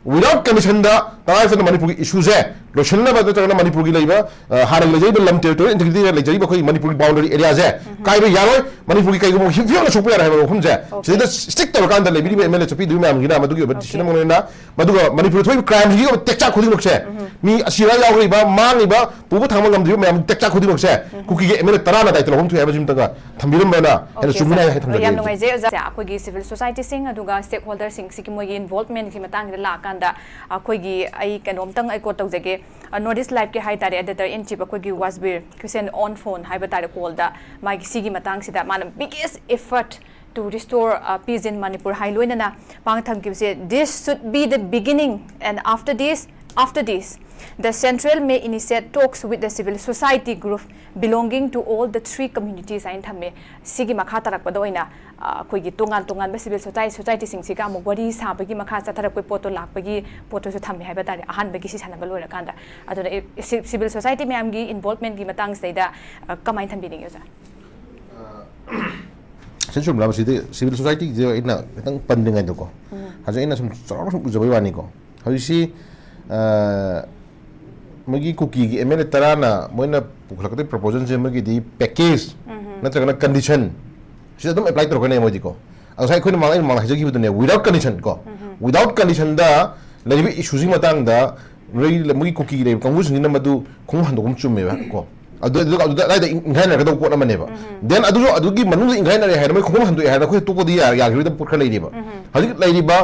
without condition ꯗ ꯇꯉꯥꯏ ꯐꯗꯅ ꯃꯅꯤꯄꯨꯔꯒꯤ issue ꯁꯦ ꯂꯣꯏꯁꯤꯟꯅꯕ ꯅꯠꯇ꯭ꯔꯒꯅ ꯃꯅꯤꯄꯨꯔꯒꯤ ꯂꯩꯕ, ꯑ, ꯍꯥꯟꯅꯒꯤ ꯂꯩꯖꯔꯤꯕ ꯂꯝ territorial integrity ꯂꯩꯖꯔꯤꯕ ꯑꯩꯈꯣꯏꯒꯤ ꯃꯅꯤꯄꯨꯔꯒꯤ boundary area ꯁꯦ ꯎꯝ꯫ ꯀꯥꯏꯕ ꯌꯥꯔꯣꯏ꯫ ꯃꯅꯤꯄꯨꯔꯒꯤ ꯀꯩꯒꯨꯝꯕ ꯐꯤꯕꯝ ꯑꯃ ꯁꯣꯛꯄ ꯌꯥꯔꯣꯏ ꯍꯥꯏꯕ ꯋꯥꯐꯝꯁꯦ Okay. ꯁꯤꯗꯩꯗ stick ꯇꯧꯔꯀꯥꯟꯗ ꯂꯩꯕꯤꯔꯤꯕ M L A ꯆꯠꯄꯤꯗꯨ ꯃꯌꯥꯝꯒꯤꯅ ꯃꯗꯨꯒꯤ ꯑꯣꯏꯕ Okay. decision ꯑꯃ ꯑꯣꯏꯅ ꯃꯗꯨꯒ ꯃꯅꯤꯄꯨꯔꯗ ꯊꯣꯛꯏꯕ crime ꯁꯤꯒꯤ ꯑꯣꯏꯕ ꯇꯦꯛꯆꯥꯛ ꯈꯨꯗꯤꯡꯃꯛꯁꯦ, ꯎꯝ꯫ ꯃꯤ ꯑꯁꯤꯕ ꯌꯥꯎꯈ꯭ꯔꯤꯕ, ꯃꯥꯡꯉꯤꯕ, ꯄꯨꯕ ꯊꯥꯡꯕ ꯉꯝꯗ꯭ꯔꯤꯕ ꯃꯌꯥꯝ ꯇꯦꯛꯆꯥꯛ ꯈꯨꯗꯤꯡꯃꯛꯁꯦ ꯎꯝ꯫ ꯀꯨꯀꯤꯒꯤ M L A ꯇꯔꯥꯅ ꯗꯥꯏꯇ ꯂꯧꯐꯝ ꯊꯣꯛꯑꯦ ꯍꯥꯏꯕꯁꯤꯃꯇꯪꯒ ꯊꯝꯕꯤꯔꯝꯕꯅ ꯍꯦꯟꯅ Okay, ꯆꯨꯝꯒꯅꯤ sir. ꯍꯥꯏꯅ ꯊꯝꯖꯒꯦ ꯌꯥꯝ ꯑꯩꯁꯨ꯫ ꯅꯨꯡꯉꯥꯏꯖꯩ ꯑꯣꯖꯥ꯫ ꯑꯩꯈꯣꯏꯒꯤ civil society ꯁꯤꯡ ꯑꯗꯨꯒ stakeholder ꯁꯤꯡ ꯁꯤꯒꯤ ꯃꯣꯏꯒꯤ involvement ꯀꯤ ꯃꯇꯥꯡꯁꯤꯗ ꯂꯥꯛꯑꯀꯥꯟꯗ ꯑꯩꯈꯣꯏꯒꯤ, ꯑꯩ ꯀꯩꯅꯣꯝꯇꯪ ꯑꯩ quote ꯇꯧꯖꯒꯦ꯫ ꯑ, North East Live ꯀꯤ ꯍꯥꯏ ꯇꯥꯔꯦ, editor in chief ꯑꯩꯈꯣꯏꯒꯤ ꯋꯥꯖꯕꯤꯔ ꯍꯨꯁꯦꯟ on phone ꯍꯥꯏꯕ ꯇꯥꯔꯦ, call ꯗ ꯃꯥꯒꯤ ꯁꯤꯒꯤ ꯃꯇꯥꯡꯁꯤꯗ ꯃꯥꯅ biggest effort to restore, uh, peace in Manipur ꯍꯥꯏ ꯂꯣꯏꯅꯅ ꯃꯥꯅ ꯊꯝꯈꯤꯕꯁꯦ, "This should be the beginning, and after this, after this, the central may initiate talks with the civil society group belonging to all the three communities" ꯍꯥꯏꯅ ꯊꯝꯃꯦ꯫ ꯁꯤꯒꯤ ꯃꯈꯥ ꯇꯥꯔꯛꯄꯗ ꯑꯣꯏꯅ, ꯑ, ꯑꯩꯈꯣꯏꯒꯤ ꯇꯣꯉꯥꯟ ꯇꯣꯉꯥꯟꯕ civil society, society ꯁꯤꯡꯁꯤꯒ ꯑꯃꯨꯛ ꯋꯥꯔꯤ ꯁꯥꯕꯒꯤ ꯃꯈꯥ ꯆꯠꯊꯔꯛꯄꯒꯤ ꯄꯣꯠꯇꯣ ꯂꯥꯛꯄꯒꯤ ꯄꯣꯠꯇꯨꯁꯨ ꯊꯝꯃꯦ ꯍꯥꯏꯕ ꯇꯥꯔꯦ, ꯑꯍꯥꯟꯕꯒꯤ ꯁꯤ ꯁꯥꯟꯅꯕ ꯂꯣꯏꯔꯀꯥꯟꯗ꯫ ꯑꯗꯨꯅ, ꯑꯦ, ꯁꯤ-, civil society ꯃꯌꯥꯝꯒꯤ involvement ꯀꯤ ꯃꯇꯥꯡꯁꯤꯗꯩꯗ, ꯑ, ꯀꯃꯥꯏꯅ ꯊꯝꯕꯤꯅꯤꯡꯉꯤ, ꯑꯣꯖꯥ? ꯑ, ꯁꯤ ꯆꯨꯝꯂꯕ? ꯁꯤꯗꯤ civil society ꯁꯦ ꯑꯩꯅ ꯈꯤꯇꯪ ꯄꯟꯗ꯭ꯔꯤꯉꯩꯗꯀꯣ, ꯎꯝ꯫ ꯍꯧꯖꯤꯛ ꯑꯩꯅ ꯁꯨꯝ ꯆꯥꯎꯔꯥꯛꯅ ꯁꯨꯝ ꯎꯖꯕꯩ ꯋꯥꯅꯤꯀꯣ꯫ ꯍꯧꯖꯤꯛꯁꯤ, ꯑ, ꯃꯣꯏꯒꯤ ꯀꯨꯀꯤꯒꯤ M L A ꯇꯔꯥꯅ ꯃꯣꯏꯅ ꯄꯨꯈꯠꯂꯛꯀꯗꯣꯏ proposal ꯁꯦ ꯃꯣꯏꯒꯤꯗꯤ package ꯎꯝ꯫ ꯅꯠꯇ꯭ꯔꯒꯅ condition ꯁꯤꯗ ꯑꯗꯨꯝ apply ꯇꯧꯔꯛꯀꯅꯦ ꯃꯣꯏꯗꯤꯀꯣ꯫ ꯉꯁꯥꯏ ꯑꯩꯈꯣꯏꯅ ꯃꯃꯥꯡ, ꯑꯩꯅ ꯃꯃꯥꯡꯗ ꯍꯥꯏꯖꯈꯤꯕꯗꯨꯅꯦ, without condition ꯀꯣ꯫ ꯎꯝ꯫ Without condition ꯗ ꯂꯩꯔꯤꯕ issue ꯁꯤꯒꯤ ꯃꯇꯥꯡꯗ ꯃꯣꯏꯒꯤ ꯀꯨꯀꯤ ꯂꯩꯕ ꯀꯥꯡꯕꯨꯁꯤꯡꯁꯤꯅ ꯃꯗꯨ ꯈꯣꯡꯎꯞ ꯍꯟꯗꯣꯛꯄ ꯑꯃ ꯆꯨꯝꯃꯦꯕ ꯀꯣ꯫ ꯑꯗꯨ ꯑꯗꯨ ꯑꯗꯨꯗ ꯑꯗꯥꯏꯗ ꯏꯟꯈꯥꯏꯅꯔꯒꯗꯧꯕ ꯄꯣꯠ ꯑꯃꯅꯦꯕ꯫ ꯗꯦꯟ ꯑꯗꯨꯁꯨ ꯑꯗꯨꯒꯤ ꯃꯅꯨꯡꯗ ꯏꯟꯈꯥꯏꯅꯔꯦ ꯍꯥꯏꯅ ꯃꯣꯏ ꯈꯣꯡꯎꯞ ꯍꯟꯗꯣꯛꯑꯦ ꯍꯥꯏꯅ ꯑꯩꯈꯣꯏ ꯇꯣꯛꯄꯗꯤ ꯌꯥ- ꯌꯥꯈꯤꯔꯣꯏꯗꯕ ꯄꯣꯠ ꯈꯔ ꯂꯩꯔꯤꯕ꯫ ꯍꯧꯖꯤꯛ ꯂꯩꯔꯤꯕ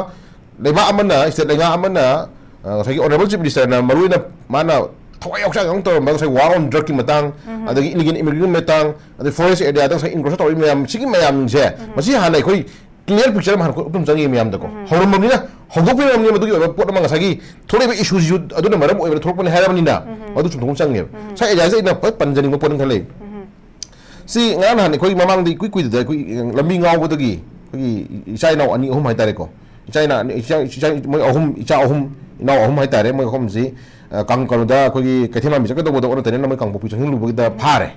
ꯂꯩꯕꯥꯛ ꯑꯃꯅ, ꯁ꯭ꯇꯦꯠ ꯂꯩꯉꯥꯛ ꯑꯃꯅ, ꯑ, ꯉꯁꯥꯏꯒꯤ ꯑꯣꯅꯔꯦꯕꯜ ꯆꯤꯐ ꯃꯤꯅꯤꯁꯇꯔꯅ ꯃꯔꯨꯑꯣꯏꯅ ꯃꯥꯅ ꯊꯋꯥꯏ ꯌꯥꯎꯆꯥꯡ ꯌꯥꯎꯅ ꯇꯧꯔꯝꯕ ꯉꯁꯥꯏ ꯋꯥꯔ ꯑꯣꯟ ꯗ꯭ꯔꯒꯀꯤ ꯃꯇꯥꯡ, ꯑꯗꯒꯤ ꯏꯂꯤꯒꯦꯜ ꯏꯃꯤꯒ꯭ꯔꯦꯟ ꯃꯇꯥꯡ, ꯑꯗꯩ ꯐꯣꯔꯦꯁ ꯑꯦꯔꯤꯌꯥꯗ ꯉꯁꯥꯏ ꯏꯟꯀ꯭ꯔꯣꯁ ꯇꯧꯔꯤꯕ ꯃꯌꯥꯝ, ꯁꯤꯒꯤ ꯃꯌꯥꯝꯁꯦ, ꯃꯁꯤ ꯍꯥꯟꯅ ꯑꯩꯈꯣꯏ ꯀ꯭ꯂꯤꯌꯥꯔ ꯄꯤꯛꯆꯔ ꯑꯃ ꯍꯥꯟꯅ ꯑꯩꯈꯣꯏ ꯎꯠꯐꯝ ꯆꯪꯉꯤ ꯃꯌꯥꯝꯗꯀꯣ꯫ ꯍꯧꯔꯝꯃꯕꯅꯤꯅ, ꯍꯧꯗꯣꯛꯄꯤꯔꯝꯃꯕꯅꯤꯅ ꯃꯗꯨꯒꯤ ꯑꯣꯏꯕ ꯄꯣꯠ ꯑꯃ ꯉꯁꯥꯏꯒꯤ ꯊꯣꯛꯂꯛꯏꯕ ꯏꯁꯨꯁꯤꯁꯨ ꯑꯗꯨꯅ ꯃꯔꯝ ꯑꯣꯏꯕꯅ ꯊꯣꯛꯂꯛꯄꯅꯤ ꯍꯥꯏꯔꯕꯅꯤꯅ, ꯃꯗꯨ ꯆꯨꯝꯊꯣꯛꯐꯝ ꯆꯪꯉꯦꯕ꯫ ꯁ꯭ꯋꯥꯏ ꯑꯦꯔꯤꯌꯥꯁꯦ ꯑꯩꯅ ꯐꯖ ꯄꯟꯖꯅꯤꯡꯕ ꯄꯣꯠ ꯑꯃ ꯈꯔ ꯂꯩ꯫ ꯁꯤ ꯉꯔꯥꯡ ꯅꯍꯥꯟ ꯑꯩꯈꯣꯏ ꯃꯃꯥꯡꯗ ꯏꯀꯨꯏ ꯀꯨꯏꯗꯗ ꯑꯩꯈꯣꯏ ꯂꯝꯕꯤ ꯉꯥꯎꯕꯗꯒꯤ ꯑꯩꯈꯣꯏꯒꯤ ꯏꯆꯥ ꯏꯅꯥꯎ ꯑꯅꯤ ꯑꯍꯨꯝ ꯍꯥꯏꯇꯥꯔꯦꯀꯣ꯫ ꯏꯆꯥ ꯏꯅꯥ-, ꯏꯆꯥ, ꯏꯆꯥ, ꯃꯣꯏ ꯑꯍꯨꯝ, ꯏꯆꯥ ꯑꯍꯨꯝ, ꯏꯅꯥꯎ ꯑꯍꯨꯝ ꯍꯥꯏꯇꯥꯔꯦ꯫ ꯃꯣꯏ ꯑꯍꯨꯝꯁꯤ, ꯑ, ꯀꯥꯡ-, ꯀꯩꯅꯣꯗ ꯑꯩꯈꯣꯏꯒꯤ ꯀꯩꯊꯦꯜ ꯃꯥꯟꯕꯤ ꯆꯠꯀꯗꯧꯕꯗ ꯑꯣꯟꯅ ꯇꯩꯅꯅ ꯃꯣꯏ ꯀꯥꯡꯄꯣꯛꯄꯤ ꯆꯪꯁꯤꯜꯂꯨꯕꯒꯤꯗ ꯐꯥꯔꯦ꯫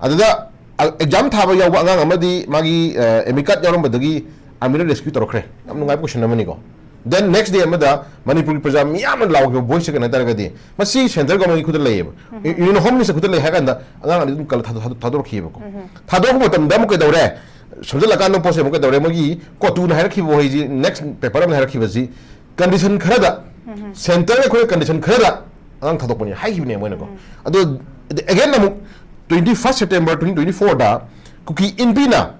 ꯑꯗꯨꯗ, ꯑ, ꯑꯦꯛꯖꯥꯝ ꯊꯥꯕ ꯌꯥꯎꯕ ꯑꯉꯥꯡ ꯑꯃꯗꯤ ꯃꯥꯒꯤ, ꯑ, ꯑꯦꯗꯃꯤꯠ ꯀꯥꯔꯗ ꯌꯥꯎꯔꯝꯕꯗꯒꯤ ꯑꯥꯔꯃꯤꯅ ꯔꯦꯁꯀ꯭ꯌꯨ ꯇꯧꯔꯛꯈ꯭ꯔꯦ꯫ ꯌꯥꯝ ꯅꯨꯡꯉꯥꯏꯕ ꯀꯣꯏꯁꯟ ꯑꯃꯅꯤꯀꯣ꯫ ꯗꯦꯟ ꯅꯦꯛꯁ ꯗꯦ ꯑꯃꯗ ꯃꯅꯤꯄꯨꯔꯒꯤ ꯄ꯭ꯔꯖꯥ ꯃꯤꯌꯥꯝꯅ ꯂꯥꯎꯈꯤꯕ ꯚꯣꯏꯁꯁꯦ ꯀꯩꯅꯣ ꯍꯥꯏ ꯇꯥꯔꯒꯗꯤ, ꯃꯁꯤ ꯁꯦꯟꯇ꯭ꯔ ꯒꯣꯔꯃꯦꯟꯒꯤ ꯈꯨꯠꯇ ꯂꯩꯌꯦꯕ꯫ ꯌꯨꯅꯤꯌꯟ ꯍꯣꯝ ꯃꯤꯅꯤꯁꯇꯔ ꯈꯨꯠꯇ ꯂꯩ ꯍꯥꯏ ꯀꯥꯟꯗ ꯑꯉꯥꯡ ꯑꯅꯤ ꯑꯗꯨꯝ ꯀꯜꯂ ꯊꯥꯗꯣꯛ-, ꯊꯥꯗꯣꯛ-, ꯊꯥꯗꯣꯔꯛꯈꯤꯕꯀꯣ꯫ ꯊꯥꯗꯣꯛꯄ ꯃꯇꯝꯗ ꯑꯃꯨꯛ ꯀꯩꯗꯧꯔꯦ? ꯁꯝꯖꯜꯂꯀꯥꯟꯗ ꯄꯣꯠꯁꯦ ꯑꯃꯨꯛ ꯀꯩꯗꯧꯔꯦ? ꯃꯣꯏꯒꯤ ꯀꯣꯇꯨꯅ ꯍꯥꯏꯔꯛꯈꯤꯕ ꯋꯥꯍꯩꯁꯤ, ꯅꯦꯛꯁ ꯄꯦꯄꯔ ꯑꯃꯅ ꯍꯥꯏꯔꯛꯈꯤꯕꯁꯤ, ꯀꯟꯗꯤꯁꯟ ꯈꯔꯗ, ꯁꯦꯟꯇꯔꯅ ꯑꯩꯈꯣꯏꯅ ꯀꯟꯗꯤꯁꯟ ꯈꯔꯗ ꯑꯉꯥꯡ ꯊꯥꯗꯣꯛꯄꯅꯤ ꯍꯥꯏꯈꯤꯕꯅꯦ ꯃꯣꯏꯅꯀꯣ꯫ ꯑꯗꯣ ꯑꯦꯒꯦꯟ ꯑꯃꯨꯛ twenty first September twenty twenty fourꯗ ꯀꯨꯀꯤ ꯏꯟꯄꯤꯅ,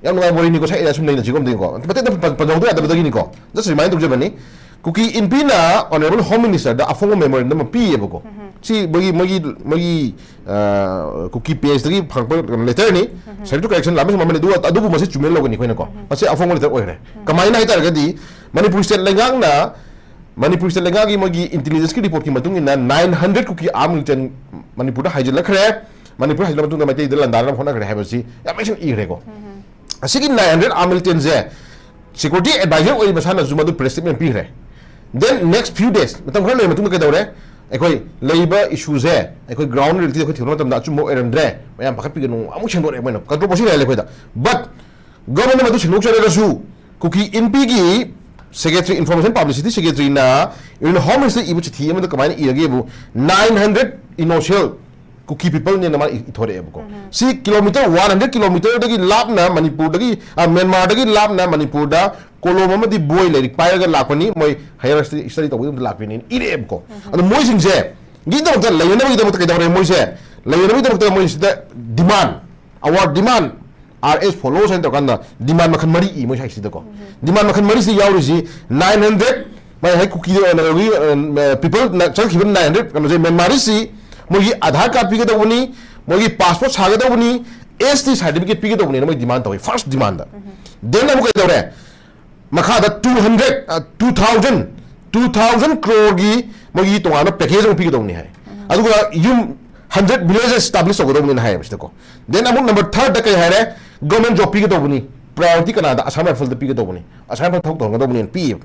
ꯌꯥꯝ ꯅꯨꯡꯉꯥꯏꯕ ꯋꯥꯔꯤꯅꯤꯀꯣ, ꯁꯥꯏ ꯑꯦꯔꯤꯌꯥ ꯁꯨꯝ ꯂꯩꯅꯁꯤꯀꯣ ꯑꯝꯇ ꯌꯦꯡꯉꯣ꯫ ꯃꯇꯦꯛ ꯑꯃ ꯄꯟ-, ꯄꯟꯍꯧꯗ ꯌꯥꯗꯕꯗꯒꯤꯅꯤꯀꯣ꯫ Just remind ꯇꯧꯖꯕꯅꯤ꯫ ꯀꯨꯀꯤ ꯏꯟꯄꯤꯅ ꯑꯣꯅꯔꯦꯕꯜ ꯍꯣꯝ ꯃꯤꯅꯤꯁꯇꯔꯗ ꯑꯐꯣꯡꯕ ꯃꯦꯃꯣꯔꯦꯟꯗꯝ ꯑꯃ ꯄꯤꯌꯦꯕꯀꯣ꯫ ꯁꯤ ꯃꯣꯏꯒꯤ, ꯃꯣꯏꯒꯤ, ꯃꯣꯏꯒꯤ, ꯑ, ꯀꯨꯀꯤ ꯄꯦꯖꯇꯒꯤ ꯐꯪꯉꯛꯄ ꯂꯦꯇꯔꯅꯤ꯫ ꯁꯦꯀ꯭ꯔꯦꯇꯔꯤ ꯀꯔꯦꯛꯁꯟ ꯂꯥꯟꯕꯁꯨ ꯃꯃꯜꯅꯤ, ꯑꯗꯨꯒ ꯑꯗꯨꯕꯨ ꯃꯁꯤ ꯆꯨꯝꯃꯦꯅ ꯂꯧꯒꯅꯤ ꯑꯩꯈꯣꯏꯅꯀꯣ꯫ ꯃꯁꯤ ꯑꯐꯣꯡꯕ ꯂꯦꯇꯔ ꯑꯣꯏꯈ꯭ꯔꯦ꯫ ꯀꯃꯥꯏꯅ ꯍꯥꯏꯇꯥꯔꯒꯗꯤ, ꯃꯅꯤꯄꯨꯔ ꯁ꯭ꯇꯦꯠ ꯂꯩꯉꯥꯛꯅ, ꯃꯅꯤꯄꯨꯔ ꯁ꯭ꯇꯦꯠ ꯂꯩꯉꯥꯛꯀꯤ ꯃꯣꯏꯒꯤ ꯏꯟꯇꯦꯂꯤꯖꯦꯟꯁꯀꯤ ꯔꯤꯄꯣꯔꯠꯀꯤ ꯃꯇꯨꯡ ꯏꯟꯅ, nine hundred ꯀꯨꯀꯤ ꯑꯥꯔꯝ ꯃꯤꯂꯤꯇꯦꯟ ꯃꯅꯤꯄꯨꯔꯗ ꯍꯥꯏꯖꯤꯜꯂꯛꯈ꯭ꯔꯦ꯫ ꯃꯅꯤꯄꯨꯔ ꯍꯥꯏꯖꯤꯜꯂ ꯃꯇꯨꯡꯗ ꯃꯩꯇꯩꯗ ꯂꯥꯟꯗꯥꯅꯕ ꯍꯣꯠꯅꯈ꯭ꯔꯦ ꯍꯥꯏꯕꯁꯤ ꯌꯥꯝ ꯃꯌꯦꯛ ꯁꯦꯡꯅ ꯏꯈ꯭ꯔꯦꯀꯣ꯫ ꯑꯁꯤꯒꯤ nine hundred ꯑꯥꯔꯝ ꯃꯤꯂꯤꯇꯦꯟꯁꯦ ꯁꯦꯀ꯭ꯌꯨꯔꯤꯇꯤ ꯑꯦꯗꯚꯥꯏꯖꯔ ꯑꯣꯏꯔꯤꯕ ꯃꯁꯥꯅꯁꯨ ꯃꯗꯨ ꯄ꯭ꯔꯦꯁ ꯁ꯭ꯇꯦꯠꯃꯦꯟ ꯄꯤꯈ꯭ꯔꯦ꯫ Then next few days, ꯃꯇꯝ ꯈꯔ ꯂꯩꯔ ꯃꯇꯨꯡꯗ ꯀꯩꯗꯧꯔꯦ? ꯑꯩꯈꯣꯏ ꯂꯩꯔꯤꯕ ꯏꯁꯨꯁꯦ ꯑꯩꯈꯣꯏ ꯒ꯭ꯔꯥꯎꯟ ꯔꯤꯌꯦꯂꯤꯇꯤꯗ ꯑꯩꯈꯣꯏ ꯊꯤꯒꯠꯄ ꯃꯇꯝꯗ ꯑꯆꯨꯝꯕ ꯑꯣꯏꯔꯝꯗ꯭ꯔꯦ, ꯃꯌꯥꯝ ꯄꯥꯈꯠꯄꯤꯒꯅꯨ, ꯑꯃꯨꯛ ꯁꯦꯡꯗꯣꯔꯛꯑꯦ ꯃꯣꯏꯅ꯫ ꯀꯟꯇ꯭ꯔꯣꯚꯔꯁꯤ ꯂꯩꯍꯜꯂꯦ ꯑꯩꯈꯣꯏꯗ꯫ But ꯒꯣꯔꯃꯦꯟꯅ ꯃꯗꯨ ꯁꯦꯡꯗꯣꯛꯆꯔꯒꯁꯨ, ꯀꯨꯀꯤ ꯏꯟꯄꯤꯒꯤ ꯁꯦꯀ꯭ꯔꯦꯇꯔꯤ, ꯏꯟꯐꯣꯔꯃꯦꯁꯟ ꯄꯕ꯭ꯂꯤꯁꯤꯇꯤ ꯁꯦꯀ꯭ꯔꯦꯇꯔꯤꯅ ꯌꯨꯅꯤꯌꯟ ꯍꯣꯝ ꯃꯤꯅꯤꯁꯇꯔ ꯏꯕ ꯆꯤꯊꯤ ꯑꯃꯗ ꯀꯃꯥꯏꯅ ꯏꯔꯒꯦꯕꯨ, nine hundred innocent ꯀꯨꯀꯤ ꯄꯤꯄꯜꯅꯦꯅ ꯃꯥꯅ ꯏ-, ꯏꯊꯣꯔꯛꯑꯦꯕꯀꯣ꯫ ꯁꯤ ꯀꯤꯂꯣꯃꯤꯇꯔ one hundred ꯀꯤꯂꯣꯃꯤꯇꯔꯗꯒꯤ ꯂꯥꯞꯅ ꯃꯅꯤꯄꯨꯔꯗꯒꯤ, ꯑ, ꯃ꯭ꯌꯥꯟꯃꯥꯔꯗꯒꯤ ꯂꯥꯞꯅ ꯃꯅꯤꯄꯨꯔꯗ ꯀꯣꯂꯣꯝ ꯑꯃꯗꯤ ꯕꯣꯏ, ꯂꯥꯏꯔꯤꯛ ꯄꯥꯏꯔꯒ ꯂꯥꯛꯄꯅꯤ, ꯃꯣꯏ ꯍꯥꯏꯌꯔ ꯁ꯭ꯇꯗꯤ ꯇꯧꯕꯒꯤꯗꯃꯛꯇ ꯂꯥꯛꯄꯅꯤ ꯏꯔꯛꯑꯦꯕꯀꯣ꯫ ꯑꯗꯣ ꯃꯣꯏꯁꯤꯡꯁꯦ ꯒꯤꯗꯃꯛꯇ, ꯂꯩꯅꯅꯕꯒꯤꯗꯃꯛꯇ ꯀꯩꯗꯧꯔꯦ? ꯃꯣꯏꯁꯦ ꯂꯩꯅꯅꯕꯒꯤꯗꯃꯛꯇ ꯃꯣꯏꯁꯤꯗ ꯗꯤꯃꯥꯟ, ꯑꯋꯥꯔ ꯗꯤꯃꯥꯟ, ꯑꯥꯔ ꯑꯦꯁ ꯐꯣꯂꯣꯁ ꯍꯥꯏꯅ ꯇꯧꯔꯀꯥꯟꯗ ꯗꯤꯃꯥꯟ ꯃꯈꯜ ꯃꯔꯤ ꯏ ꯃꯣꯏ ꯁꯥꯏꯁꯤꯗꯀꯣ꯫ ꯗꯤꯃꯥꯟ ꯃꯈꯜ ꯃꯔꯤꯁꯤ ꯌꯥꯎꯔꯤꯁꯤ ꯅꯥꯏꯟ ꯍꯟꯗ꯭ꯔꯦꯠ, ꯃꯥꯏ ꯍꯥꯏ ꯀꯨꯀꯤ, ꯄꯤꯄꯜ ꯆꯠꯈꯤꯕ ꯅꯥꯏꯟ ꯍꯟꯗ꯭ꯔꯦꯠ ꯀꯩꯅꯣꯁꯦ, ꯃꯦꯟꯃꯥꯔꯤꯁꯤ ꯃꯣꯏꯒꯤ ꯑꯙꯥꯔ ꯀꯥꯔꯗ ꯄꯤꯒꯗꯧꯕꯅꯤ, ꯃꯣꯏꯒꯤ ꯄꯥꯁꯄꯣꯔꯠ ꯁꯥꯒꯗꯧꯕꯅꯤ, ꯑꯦꯁ ꯇꯤ ꯁꯥꯔꯇꯤꯐꯤꯀꯦꯠ ꯄꯤꯒꯗꯧꯕꯅꯤꯅ ꯃꯣꯏ ꯗꯤꯃꯥꯟ ꯇꯧꯏ, ꯐꯥꯔꯁ ꯗꯤꯃꯥꯟꯗ꯫ ꯗꯦꯟ ꯑꯃꯨꯛ ꯀꯩꯗꯧꯔꯦ? ꯃꯈꯥꯗ two hundred, two thousand, two thousand ꯀ꯭ꯔꯣꯔꯒꯤ ꯃꯣꯏꯒꯤ ꯇꯣꯉꯥꯟꯕ ꯄꯦꯀꯦꯖ ꯑꯃ ꯄꯤꯒꯗꯧꯕꯅꯤ ꯍꯥꯏ꯫ ꯑꯗꯨꯒ ꯌꯨꯝ ꯍꯟꯗ꯭ꯔꯦꯠ ꯚꯤꯂꯦꯖꯦꯁ ꯏꯁꯇꯥꯕ꯭ꯂꯤꯁ ꯇꯧꯒꯗꯧꯕꯅꯤꯅ ꯍꯥꯏꯌꯦꯕ ꯁꯤꯗꯀꯣ꯫ ꯗꯦꯟ ꯑꯃꯨꯛ ꯅꯝꯕꯔ ꯊꯥꯔꯗ ꯀꯩ ꯍꯥꯏꯔꯦ? ꯒꯚꯔꯟꯃꯦꯟ ꯖꯣꯕ ꯄꯤꯒꯗꯧꯕꯅꯤ, ꯄ꯭ꯔꯥꯏꯌꯣꯔꯤꯇꯤ ꯀꯅꯥꯗ? ꯑꯁꯥꯝ ꯔꯥꯏꯐꯜꯗ ꯄꯤꯒꯗꯧꯕꯅꯤ, ꯑꯁꯥꯝ ꯔꯥꯏꯐꯜ ꯊꯕꯛ ꯇꯧꯍꯟꯒꯗꯧꯕꯅꯤꯅ ꯄꯤꯌꯦꯕ꯫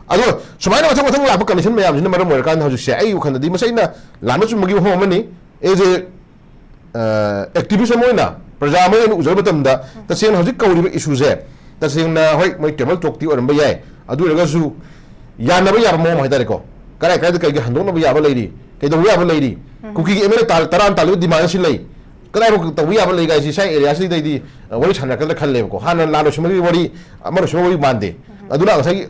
ꯑꯗꯣ ꯁꯨꯃꯥꯏꯅ ꯃꯊꯪ ꯃꯊꯪ ꯂꯥꯛꯄ ꯀꯟꯗꯤꯁꯟ ꯃꯌꯥꯝꯁꯤꯅ ꯃꯔꯝ ꯑꯣꯏꯔꯀꯥꯟꯗ ꯍꯧꯖꯤꯛꯁꯦ ꯑꯩꯒꯤ ꯋꯥꯈꯜꯗꯗꯤ ꯃꯁꯤ ꯑꯩꯅ ꯂꯥꯟꯕ ꯆꯨꯝꯕꯒꯤ ꯋꯥꯐꯝ ꯑꯃꯅꯤ꯫ ꯑꯦꯖ ꯑꯦ ꯑꯦꯛꯇꯤꯚꯤꯁ ꯑꯃ ꯑꯣꯏꯅ, ꯄ꯭ꯔꯖꯥ ꯑꯃ ꯑꯣꯏꯅ ꯎꯖꯕ ꯃꯇꯝꯗ, ꯇꯁꯦꯡꯅ ꯍꯧꯖꯤꯛ ꯀꯧꯔꯤꯕ ꯏꯁꯨꯁꯦ, ꯇꯁꯦꯡꯅ ꯍꯣꯏ ꯃꯣꯏ ꯇꯦꯕꯜ ꯇꯣꯛꯇꯤ ꯑꯣꯏꯔꯝꯕ ꯌꯥꯏ, ꯑꯗꯨ ꯑꯣꯏꯔꯒꯁꯨ ꯌꯥꯅꯕ ꯌꯥꯕ ꯃꯑꯣꯡ ꯍꯥꯏꯇꯥꯔꯦꯀꯣ꯫ ꯀꯔꯥꯏ ꯀꯔꯥꯏꯗ ꯀꯩꯒꯤ ꯍꯟꯗꯣꯛꯅꯕ ꯌꯥꯕ ꯂꯩꯔꯤ, ꯀꯩꯗꯧꯕ ꯌꯥꯕ ꯂꯩꯔꯤ, ꯀꯨꯀꯤꯒꯤ ꯑꯦꯝ ꯑꯦꯜ ꯑꯦ ꯇꯔꯥꯅ ꯇꯥꯜꯂꯤꯕ ꯗꯤꯃꯥꯟ ꯑꯁꯤ ꯂꯩ, ꯀꯗꯥꯏꯐꯥꯎ ꯇꯧꯕ ꯌꯥꯕ ꯂꯩ ꯀꯥꯏꯁꯤ ꯁ꯭ꯋꯥꯏ ꯑꯦꯔꯤꯌꯥꯁꯤꯗꯩꯗꯤ, ꯑ, ꯋꯥꯔꯤ ꯁꯥꯟꯅꯔꯛꯀꯗ꯭ꯔꯥ ꯈꯜꯂꯦꯕꯀꯣ꯫ ꯍꯥꯟꯅ ꯂꯥꯟ ꯂꯣꯏꯁꯤꯟꯕꯒꯤ ꯋꯥꯔꯤ, ꯑꯃ ꯂꯣꯏꯁꯤꯟꯕꯒꯤ ꯋꯥꯔꯤ ꯃꯥꯟꯗꯦ꯫ ꯑꯗꯨꯅ ꯉꯁꯥꯏꯒꯤ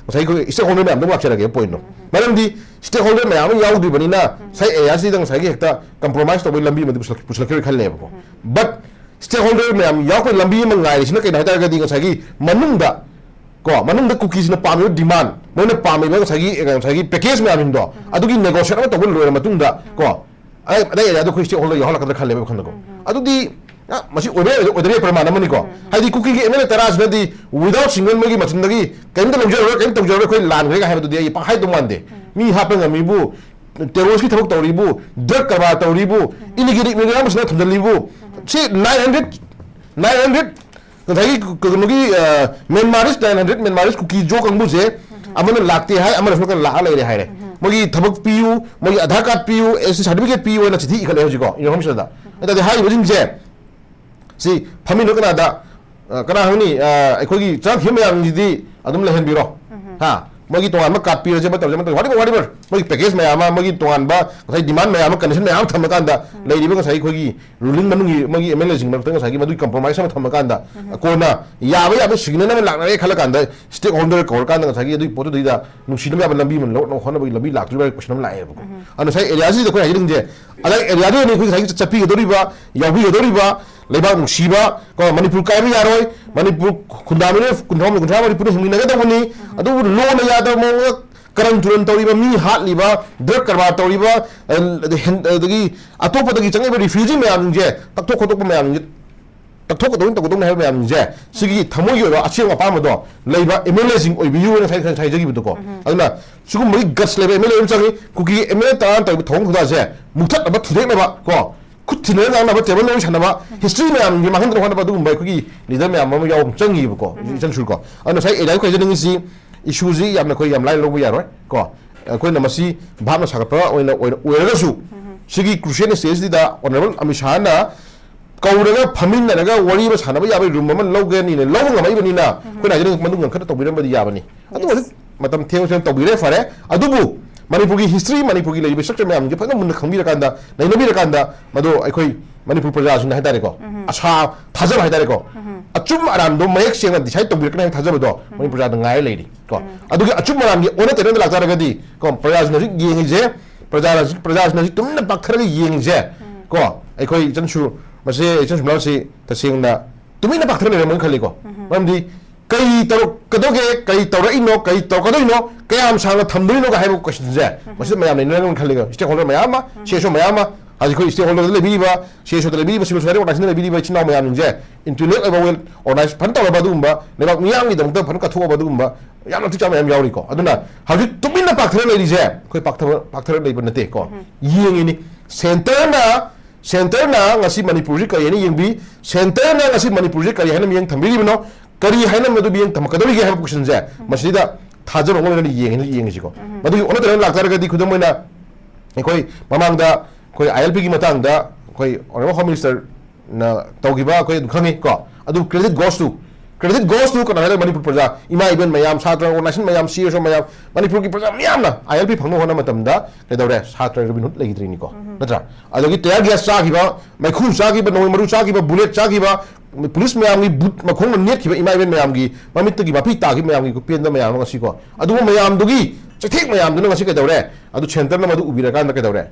ꯉꯁꯥꯏ ꯑꯩꯈꯣꯏ ꯏꯁꯇꯦꯛ ꯍꯣꯜꯗꯔ ꯃꯌꯥꯝꯗ ꯑꯃꯨꯛ ꯂꯥꯛꯆꯔꯒꯦ ꯄꯣꯏꯟꯗꯣ꯫ ꯃꯔꯝꯗꯤ ꯏꯁꯇꯦꯛ ꯍꯣꯜꯗꯔ ꯃꯌꯥꯝ ꯑꯃ ꯌꯥꯎꯗ꯭ꯔꯤꯕꯅꯤꯅ ꯉꯁꯥꯏ ꯑꯦꯔꯤꯌꯥꯁꯤꯗ ꯉꯁꯥꯏꯒꯤ ꯍꯦꯛꯇ ꯀꯝꯄ꯭ꯔꯣꯃꯥꯏꯁ ꯇꯧꯕꯒꯤ ꯂꯝꯕꯤ ꯑꯃꯗꯤ ꯄꯨꯁꯜꯂꯛ-, ꯄꯨꯁꯜꯂꯛꯈꯤꯔꯣꯏ ꯈꯜꯂꯦꯕꯀꯣ꯫ ꯕꯠ ꯏꯁꯇꯦꯛ ꯍꯣꯜꯗꯔ ꯃꯌꯥꯝ ꯌꯥꯎꯔꯛꯄꯒꯤ ꯂꯝꯕꯤ ꯑꯃ ꯉꯥꯏꯔꯤꯁꯤꯅ ꯀꯩꯅꯣ ꯍꯥꯏ ꯇꯥꯔꯒꯗꯤ ꯉꯁꯥꯏꯒꯤ ꯃꯅꯨꯡꯗ ꯀꯣ, ꯃꯅꯨꯡꯗ ꯀꯨꯀꯤꯁꯤꯅ ꯄꯥꯝꯃꯤꯕ ꯗꯤꯃꯥꯟ, ꯃꯣꯏꯅ ꯄꯥꯝꯃꯤꯕ ꯉꯁꯥꯏꯒꯤ, ꯉꯁꯥꯏꯒꯤ ꯄꯦꯀꯦꯖ ꯃꯌꯥꯝꯁꯤꯡꯗꯣ, ꯑꯗꯨꯒꯤ ꯅꯦꯒꯣꯁꯤꯌꯦꯠ ꯑꯃ ꯇꯧꯕ ꯂꯣꯏꯔ ꯃꯇꯨꯡꯗ ꯀꯣ, ꯑꯗꯩ, ꯑꯗꯩ ꯑꯦꯔꯤꯌꯥꯗꯣ ꯑꯩꯈꯣꯏ ꯏꯁꯇꯦꯛ ꯍꯣꯜꯗꯔ ꯌꯥꯎꯍꯜꯂꯛꯀꯗ꯭ꯔꯥ ꯈꯜꯂꯦꯕ ꯈꯟꯗꯀꯣ꯫ ꯑꯗꯨꯗꯤ, ꯑ, ꯃꯁꯤ ꯑꯣꯏꯕ ꯌꯥꯏ, ꯑꯣꯏꯗꯕ ꯌꯥꯏ ꯄ꯭ꯔꯃꯥꯟ ꯑꯃꯅꯤꯀꯣ꯫ ꯍꯥꯏꯗꯤ ꯀꯨꯀꯤꯒꯤ ꯑꯦꯝ ꯑꯦꯜ ꯑꯦ ꯇꯔꯥꯁꯤꯅꯗꯤ without single ꯃꯣꯏꯒꯤ ꯃꯆꯤꯟꯗꯒꯤ ꯀꯔꯤꯝꯇ ꯂꯧꯖꯔꯔꯣꯏ, ꯀꯔꯤꯝꯇ ꯇꯧꯖꯔꯔꯣꯏ, ꯑꯩꯈꯣꯏ ꯂꯥꯟꯈ꯭ꯔꯦꯒ ꯍꯥꯏꯕꯗꯨꯗꯤ ꯑꯩ ꯄꯪꯍꯥꯏꯗꯧ ꯃꯥꯟꯗꯦ꯫ ꯃꯤ ꯍꯥꯠꯄ ꯉꯝꯃꯤꯕꯨ, ꯇꯦꯔꯣꯔꯤꯁꯀꯤ ꯊꯕꯛ ꯇꯧꯔꯤꯕꯨ, ꯗ꯭ꯔꯒ ꯀꯔꯕꯥꯔ ꯇꯧꯔꯤꯕꯨ, ꯏꯂꯤꯒꯦꯜ ꯏꯃꯤꯒ꯭ꯔꯦꯟ ꯑꯃꯁꯤꯅ ꯊꯝꯖꯤꯜꯂꯤꯕꯨ, ꯁꯤ ꯅꯥꯏꯟ ꯍꯟꯗ꯭ꯔꯦꯠ, ꯅꯥꯏꯟ ꯍꯟꯗ꯭ꯔꯦꯠ ꯉꯁꯥꯏꯒꯤ ꯀꯩꯅꯣꯒꯤ, ꯑ, ꯃꯦꯟꯃꯥꯔꯤꯁ ꯅꯥꯏꯟ ꯍꯟꯗ꯭ꯔꯦꯠ ꯃꯦꯟꯃꯥꯔꯤꯁ ꯀꯨꯀꯤ ꯖꯣ ꯀꯥꯡꯕꯨꯁꯦ ꯑꯃꯅ ꯂꯥꯛꯇꯦ ꯍꯥꯏ, ꯑꯃꯅ ꯁꯣꯝ ꯅꯥꯀꯟ ꯂꯥꯛꯑ ꯂꯩꯔꯦ ꯍꯥꯏꯔꯦ꯫ ꯃꯣꯏꯒꯤ ꯊꯕꯛ ꯄꯤꯌꯨ, ꯃꯣꯏꯒꯤ ꯑꯙꯥꯔ ꯀꯥꯔꯗ ꯄꯤꯌꯨ, ꯑꯦꯁ ꯇꯤ ꯁꯥꯔꯇꯤꯐꯤꯀꯦꯠ ꯄꯤꯌꯨ ꯍꯥꯏꯅ ꯆꯤꯊꯤ ꯏꯈꯠꯂꯦ ꯍꯧꯖꯤꯛꯀꯣ, ꯏꯟꯗꯤꯌꯥ ꯍꯣꯝ ꯃꯤꯅꯤꯁꯇꯔꯗ꯫ ꯑꯗꯨꯗꯤ ꯍꯥꯏꯔꯤꯕꯁꯤꯡꯁꯦ ꯁꯤ ꯐꯝꯃꯤꯟꯅ ꯀꯅꯥꯗ, ꯑ, ꯀꯅꯥ ꯈꯪꯅꯤ, ꯑ, ꯑꯩꯈꯣꯏꯒꯤ ꯆꯪꯉꯛꯈꯤꯕ ꯃꯌꯥꯝꯁꯤꯗꯤ ꯑꯗꯨꯝ ꯂꯩꯍꯟꯕꯤꯔꯣ꯫ ꯍꯥ? ꯃꯣꯏꯒꯤ ꯇꯣꯉꯥꯟꯕ ꯀꯥꯔꯠ ꯄꯤꯔꯁꯦ, ꯑꯃ ꯇꯧꯔꯁꯦ, ꯑꯃ ꯇꯧꯔꯁꯦ, whatever, whatever, ꯃꯣꯏꯒꯤ ꯄꯦꯀꯦꯖ ꯃꯌꯥꯝ ꯑꯃ, ꯃꯣꯏꯒꯤ ꯇꯣꯉꯥꯟꯕ ꯉꯁꯥꯏ ꯗꯤꯃꯥꯟ ꯃꯌꯥꯝ ꯑꯃ, ꯀꯟꯗꯤꯁꯟ ꯃꯌꯥꯝ ꯑꯃ ꯊꯝꯃꯀꯥꯟꯗ, ꯂꯩꯔꯤꯕ ꯉꯁꯥꯏ ꯑꯩꯈꯣꯏꯒꯤ ꯔꯨꯂꯤꯡ ꯃꯅꯨꯡꯒꯤ ꯃꯣꯏꯒꯤ ꯑꯦꯝ ꯑꯦꯜ ꯑꯦꯁꯤꯡ ꯃꯔꯛꯇ ꯉꯁꯥꯏꯒꯤ ꯃꯗꯨꯒꯤ ꯀꯝꯄ꯭ꯔꯣꯃꯥꯏꯁ ꯑꯃ ꯊꯝꯃꯀꯥꯟꯗ, ꯀꯣꯟꯅ ꯌꯥꯕ ꯌꯥꯕ ꯁꯤꯒꯅꯦꯜ ꯑꯃ ꯂꯥꯛꯅꯔꯦ ꯈꯜꯂꯀꯥꯟꯗ, ꯁ꯭ꯇꯦꯛ ꯍꯣꯜꯗꯔ ꯀꯧꯔꯀꯥꯟꯗ ꯉꯁꯥꯏꯒꯤ ꯑꯗꯨꯒꯤ ꯄꯣꯠꯇꯨꯗꯩꯗ ꯅꯨꯡꯁꯤꯅꯕ ꯌꯥꯕ ꯂꯝꯕꯤ ꯑꯃ ꯂꯧꯔꯛꯅꯕ ꯍꯣꯠꯅꯕꯒꯤ ꯂꯝꯕꯤ ꯂꯥꯛꯇꯣꯔꯤꯕ ꯍꯥꯏꯕ ꯀꯣꯏꯁꯟ ꯑꯃ ꯂꯥꯛꯑꯦꯕꯀꯣ꯫ ꯑꯗꯨꯅ ꯉꯁꯥꯏ ꯑꯦꯔꯤꯌꯥꯁꯤꯗ ꯑꯩꯈꯣꯏ ꯍꯥꯏꯖꯅꯤꯡꯁꯦ, ꯑꯗꯥꯏ ꯑꯦꯔꯤꯌꯥꯗꯨꯗꯅꯤ ꯑꯩꯈꯣꯏ ꯉꯁꯥꯏꯒꯤ ꯆꯠꯄꯤꯒꯗꯧꯔꯤꯕ, ꯌꯥꯎꯕꯤꯒꯗꯧꯔꯤꯕ, ꯂꯩꯕꯥꯛ ꯅꯨꯡꯁꯤꯕ, ꯀꯣ, ꯃꯅꯤꯄꯨꯔ ꯀꯥꯏꯕ ꯌꯥꯔꯣꯏ, ꯃꯅꯤꯄꯨꯔ ꯈꯨꯟꯗꯥꯃꯤꯅ ꯀꯨꯟꯊ꯭ꯔꯥ ꯃꯔꯤ, ꯀꯨꯟꯊ꯭ꯔꯥ ꯃꯔꯤꯐꯨꯅ ꯍꯤꯡꯃꯤꯟꯅꯒꯗꯧꯕꯅꯤ꯫ ꯑꯗꯨꯕꯨ ꯂꯣꯅ ꯌꯥꯗꯕ ꯃꯑꯣꯡꯗ ꯀꯔꯟ ꯇꯨꯔꯟ ꯇꯧꯔꯤꯕ, ꯃꯤ ꯍꯥꯠꯂꯤꯕ, ꯗ꯭ꯔꯒ ꯀꯔꯕꯥꯔ ꯇꯧꯔꯤꯕ, ꯑ, ꯑꯗꯒꯤ ꯑꯇꯣꯞꯄꯗꯒꯤ ꯆꯪꯉꯛꯏꯕ ꯔꯤꯐ꯭ꯌꯨꯖꯤ ꯃꯌꯥꯝꯁꯤꯡꯁꯦ ꯇꯛꯊꯣꯛ ꯈꯣꯠꯇꯣꯛꯄ ꯃꯌꯥꯝꯁꯤꯡꯁꯦ, ꯇꯛꯊꯣꯛꯀꯗꯧꯅꯤ, ꯇꯧꯒꯗꯧꯅꯤ ꯍꯥꯏꯕ ꯃꯌꯥꯝꯁꯦ, ꯁꯤꯒꯤ ꯊꯃꯣꯏꯒꯤ ꯑꯣꯏꯕ ꯑꯁꯦꯡꯕ ꯑꯄꯥꯝꯕꯗꯣ ꯂꯩꯕ ꯑꯦꯝ ꯑꯦꯜ ꯑꯦꯁꯤꯡ ꯑꯣꯏꯕꯤꯌꯨ ꯍꯥꯏꯅ ꯉꯁꯥꯏ, ꯉꯁꯥꯏ ꯍꯥꯏꯖꯈꯤꯕꯗꯣꯀꯣ꯫ ꯑꯗꯨꯅ ꯁꯤꯒꯨꯝꯕꯒꯤ ꯒꯠꯁ ꯂꯩꯕ ꯑꯦꯝ ꯑꯦꯜ ꯑꯦ ꯑꯃ ꯆꯪꯉꯤ꯫ ꯀꯨꯀꯤ ꯑꯦꯝ ꯑꯦꯜ ꯑꯦ ꯇꯔꯥꯅ ꯇꯧꯔꯤꯕ ꯊꯧꯑꯣꯡ ꯊꯧꯗꯥꯁꯦ ꯃꯨꯛꯊꯠꯅꯕ, ꯊꯨꯗꯦꯛꯅꯕ ꯀꯣ, ꯈꯨꯠ ꯊꯤꯟꯅꯔ ꯉꯥꯡꯅꯕ, ꯇꯦꯕꯜ ꯋꯥꯔꯤ ꯁꯥꯟꯅꯕ, ꯍꯤꯁꯇ꯭ꯔꯤ ꯃꯌꯥꯝꯒꯤ ꯃꯥꯡꯍꯟꯗꯅꯕ ꯍꯣꯠꯅꯕ ꯑꯗꯨꯒꯨꯝꯕ ꯑꯩꯈꯣꯏꯒꯤ ꯂꯤꯗꯔ ꯃꯌꯥꯝ ꯑꯃ ꯌꯥꯎꯕ ꯆꯪꯉꯤꯕꯀꯣ, ꯏꯆꯟ ꯁꯨꯔꯀꯣ꯫ ꯑꯗꯨꯅ ꯉꯁꯥꯏ ꯑꯦꯔꯤꯌꯥꯒꯤ ꯈ꯭ꯋꯥꯏ ꯍꯥꯏꯖꯅꯤꯡꯉꯤꯁꯤ, ꯏꯁꯨꯁꯤ ꯌꯥꯝꯅ ꯑꯩꯈꯣꯏ ꯌꯥꯝ ꯂꯥꯏꯅ ꯂꯧꯕ ꯌꯥꯔꯣꯏ ꯀꯣ꯫ ꯑꯩꯈꯣꯏꯅ ꯃꯁꯤ ꯚꯥꯞꯅ ꯁꯥꯒꯠꯄ ꯑꯣꯏꯅ, ꯑꯣꯏꯅ ꯑꯣꯏꯔꯒꯁꯨ, ꯁꯤꯒꯤ ꯀ꯭ꯔꯨꯁꯤꯌꯦꯜ ꯁ꯭ꯇꯦꯖꯁꯤꯗ ꯑꯣꯅꯔꯦꯕꯜ ꯑꯃꯤꯠ ꯁꯥꯍꯅ ꯀꯧꯔꯒ ꯐꯝꯃꯤꯟꯅꯔꯒ ꯋꯥꯔꯤ ꯑꯃ ꯁꯥꯟꯅꯕ ꯌꯥꯕꯒꯤ ꯔꯨꯝ ꯑꯃ ꯂꯧꯒꯅꯤꯅ ꯂꯧꯕ ꯉꯝꯃꯛꯏꯕꯅꯤꯅ, ꯑꯩꯈꯣꯏꯅ ꯍꯥꯏꯖꯅꯤꯡ ꯃꯗꯨ ꯉꯟꯈꯠꯅ ꯇꯧꯕꯤꯔꯝꯕꯗꯤ ꯌꯥꯕꯅꯤ꯫ ꯑꯗꯨ ꯍꯧꯖꯤꯛ ꯃꯇꯝ ꯊꯦꯡꯕꯁꯤꯅ ꯇꯧꯕꯤꯔꯦ, ꯐꯔꯦ꯫ ꯑꯗꯨꯕꯨ ꯃꯅꯤꯄꯨꯔꯒꯤ ꯍꯤꯁꯇ꯭ꯔꯤ, ꯃꯅꯤꯄꯨꯔꯒꯤ ꯂꯩꯔꯤꯕ ꯁ꯭ꯇ꯭ꯔꯛꯆꯔ ꯃꯌꯥꯝꯁꯦ ꯐꯖꯅ ꯃꯨꯟꯅ ꯈꯪꯕꯤꯔꯀꯥꯟꯗ, ꯅꯩꯅꯕꯤꯔꯀꯥꯟꯗ, ꯃꯗꯨ ꯑꯩꯈꯣꯏ ꯃꯅꯤꯄꯨꯔ ꯄ꯭ꯔꯖꯥꯁꯤꯡꯅ ꯍꯥꯏꯇꯥꯔꯦꯀꯣ, ꯑꯁꯥ, ꯊꯥꯖꯕ ꯍꯥꯏꯇꯥꯔꯦꯀꯣ, ꯑꯆꯨꯝ ꯑꯔꯥꯟꯗꯣ ꯃꯌꯦꯛ ꯁꯦꯡꯅ ꯗꯤꯁꯥꯏꯗ ꯇꯧꯕꯤꯔꯛꯀꯅꯤ ꯍꯥꯏꯅ ꯊꯥꯖꯕꯗꯣ ꯃꯅꯤꯄꯨꯔ ꯄ꯭ꯔꯖꯥꯗ ꯉꯥꯏꯔ ꯂꯩꯔꯤ ꯀꯣ꯫ ꯑꯗꯨꯒꯤ ꯑꯆꯨꯝ ꯑꯔꯥꯟꯒꯤ ꯑꯣꯟꯅ ꯇꯩꯅꯗ ꯂꯥꯛꯇꯥꯔꯒꯗꯤ ꯀꯣ, ꯄ꯭ꯔꯖꯥꯁꯤꯡꯅ ꯍꯧꯖꯤꯛ ꯌꯦꯡꯉꯤꯁꯦ, ꯄ꯭ꯔꯖꯥꯁꯤꯡ, ꯄ꯭ꯔꯖꯥꯁꯤꯡꯅ ꯍꯧꯖꯤꯛ ꯇꯨꯃꯤꯟꯅ ꯄꯥꯛꯊꯔꯒ ꯌꯦꯡꯉꯤꯁꯦ ꯀꯣ, ꯑꯩꯈꯣꯏ ꯏꯆꯟꯁꯨ, ꯃꯁꯦ ꯏꯆꯟ ꯁꯨꯃꯤꯂꯥꯜꯁꯤ ꯇꯁꯦꯡꯅ ꯇꯨꯃꯤꯟꯅ ꯄꯥꯛꯊꯔ ꯂꯩꯔꯝꯃꯣꯏꯅ ꯈꯜꯂꯤꯀꯣ꯫ ꯃꯔꯝꯗꯤ ꯀꯔꯤ ꯇꯧꯔꯛꯀꯗꯧꯒꯦ, ꯀꯔꯤ ꯇꯧꯔꯛꯏꯅꯣ, ꯀꯔꯤ ꯇꯧꯔꯛꯀꯗꯣꯏꯅꯣ, ꯀꯌꯥꯝ ꯁꯥꯡꯅ ꯊꯝꯗꯣꯏꯅꯣꯒ ꯍꯥꯏꯕ ꯀꯣꯏꯁꯟꯁꯦ ꯃꯁꯤꯗ ꯃꯌꯥꯝ ꯂꯩꯅꯔꯝꯒꯅꯤ ꯈꯜꯂꯤꯀꯣ꯫ ꯁ꯭ꯇꯦꯛ ꯍꯣꯜꯗꯔ ꯃꯌꯥꯝ ꯑꯃ, ꯁꯤ ꯑꯦꯁ ꯑꯣ ꯃꯌꯥꯝ ꯑꯃ, ꯍꯧꯖꯤꯛ ꯑꯩꯈꯣꯏ ꯁ꯭ꯇꯦꯛ ꯍꯣꯜꯗꯔꯗ ꯂꯩꯕꯤꯔꯤꯕ, ꯁꯤ ꯑꯦꯁ ꯑꯣꯗ ꯂꯩꯕꯤꯔꯤꯕ, ꯁꯤꯚꯤꯜ ꯁꯣꯁꯥꯏꯇꯤ ꯑꯣꯔꯒꯅꯥꯏꯖꯦꯁꯟꯗ ꯂꯩꯕꯤꯔꯤꯕ ꯏꯆꯤꯟ ꯏꯅꯥꯎ ꯃꯌꯥꯝꯁꯤꯡꯁꯦ, ꯏꯟꯇꯦꯂꯦꯛ ꯑꯣꯏꯕ, ꯋꯦꯜ ꯑꯣꯔꯒꯅꯥꯏꯖ ꯐꯖꯅ ꯇꯧꯔꯕ, ꯑꯗꯨꯒꯨꯝꯕ ꯂꯩꯕꯥꯛ ꯃꯤꯌꯥꯝꯒꯤꯗꯃꯛꯇ ꯐꯖꯅ ꯀꯠꯊꯣꯛꯑꯕ ꯑꯗꯨꯒꯨꯝꯕ ꯌꯥꯝꯅ ꯃꯇꯤꯛ ꯆꯥꯕ ꯃꯌꯥꯝ ꯌꯥꯎꯔꯤꯀꯣ꯫ ꯑꯗꯨꯅ ꯍꯧꯖꯤꯛ ꯇꯨꯃꯤꯟꯅ ꯄꯥꯛꯊꯔ ꯂꯩꯔꯤꯁꯦ ꯑꯩꯈꯣꯏ ꯄꯥꯛꯊꯕ, ꯄꯥꯛꯊꯔ ꯂꯩꯕ ꯅꯠꯇꯦꯀꯣ꯫ ꯌꯦꯡꯉꯤꯅꯤ꯫ ꯁꯦꯟꯇꯔꯅ, ꯁꯦꯟꯇꯔꯅ ꯉꯁꯤ ꯃꯅꯤꯄꯨꯔꯁꯤ ꯀꯔꯤ ꯍꯥꯏꯅ ꯌꯦꯡꯕꯤ? ꯁꯦꯟꯇꯔꯅ ꯉꯁꯤ ꯃꯅꯤꯄꯨꯔꯁꯤ ꯀꯔꯤ ꯍꯥꯏꯅ ꯃꯤꯠꯌꯦꯡ ꯊꯝꯕꯤꯔꯤꯕꯅꯣ? ꯀꯔꯤ ꯍꯥꯏꯅ ꯃꯗꯨ ꯃꯤꯠꯌꯦꯡ ꯊꯝꯃꯛꯀꯗꯧꯔꯤꯒꯦ ꯍꯥꯏꯕ ꯀꯣꯏꯁꯟꯁꯦ ꯃꯁꯤꯗ ꯊꯥꯖꯕ ꯑꯃ ꯂꯣꯏꯅꯅ ꯌꯦꯡꯉꯤ, ꯌꯦꯡꯉꯤꯁꯤꯀꯣ꯫ ꯃꯗꯨꯒꯤ ꯑꯣꯟꯅ ꯇꯩꯅ ꯂꯥꯛꯇꯥꯔꯒꯗꯤ, ꯈꯨꯗꯝ ꯑꯣꯏꯅ ꯑꯩꯈꯣꯏ ꯃꯃꯥꯡꯗ ꯑꯩꯈꯣꯏ ꯑꯥꯏ ꯑꯦꯜ ꯄꯤꯒꯤ ꯃꯇꯥꯡꯗ ꯑꯩꯈꯣꯏ ꯑꯣꯅꯔꯦꯕꯜ ꯍꯣꯝ ꯃꯤꯅꯤꯁꯇꯔꯅ ꯇꯧꯈꯤꯕ ꯑꯩꯈꯣꯏ ꯑꯗꯨꯝ ꯈꯪꯉꯤ ꯀꯣ꯫ ꯑꯗꯨ credit goes to Credit goes to ꯀꯅꯥ ꯍꯥꯏꯔꯦ? ꯃꯅꯤꯄꯨꯔ ꯄ꯭ꯔꯖꯥ, ꯏꯃꯥ ꯏꯕꯦꯟ ꯃꯌꯥꯝ, ꯁꯥꯇ꯭ꯔ organization ꯃꯌꯥꯝ, C S O ꯃꯌꯥꯝ, ꯃꯅꯤꯄꯨꯔꯒꯤ ꯄ꯭ꯔꯖꯥ ꯃꯌꯥꯝꯅ I L P ꯐꯪꯅꯕ ꯍꯣꯠꯅꯕ ꯃꯇꯝꯗ ꯀꯩꯗꯧꯔꯦ? ꯁꯥꯇ꯭ꯔ Robin Hood ꯂꯩꯈꯤꯗ꯭ꯔꯤꯅꯤꯀꯣ, ꯅꯠꯇ꯭ꯔꯥ? ꯑꯗꯒꯤ tear gas ꯆꯥꯈꯤꯕ, ꯃꯩꯈꯨ ꯆꯥꯈꯤꯕ, ꯅꯣꯡꯃꯩ ꯃꯔꯨ ꯆꯥꯈꯤꯕ, bullet ꯆꯥꯈꯤꯕ, ꯄꯨꯂꯤꯁ ꯃꯌꯥꯝꯒꯤ ꯕꯨꯠ ꯃꯈꯣꯡꯅ ꯅꯦꯠꯈꯤꯕ ꯏꯃꯥ ꯏꯕꯦꯟ ꯃꯌꯥꯝꯒꯤ ꯃꯃꯤꯠꯇꯒꯤ ꯃꯥꯐꯤ ꯇꯥꯈꯤꯕ ꯃꯌꯥꯝꯒꯤ ꯄꯦꯟꯗ ꯃꯌꯥꯝ ꯑꯃ ꯉꯁꯤꯀꯣ, ꯑꯗꯨꯒꯨꯝꯕ ꯃꯌꯥꯝꯗꯨꯒꯤ ꯆꯩꯊꯦꯛ ꯃꯌꯥꯝꯗꯨꯅ ꯉꯁꯤ ꯀꯩꯗꯧꯔꯦ? ꯑꯗꯨ centreꯅ ꯃꯗꯨ ꯎꯕꯤꯔꯀꯥꯟꯗ ꯀꯩꯗꯧꯔꯦ?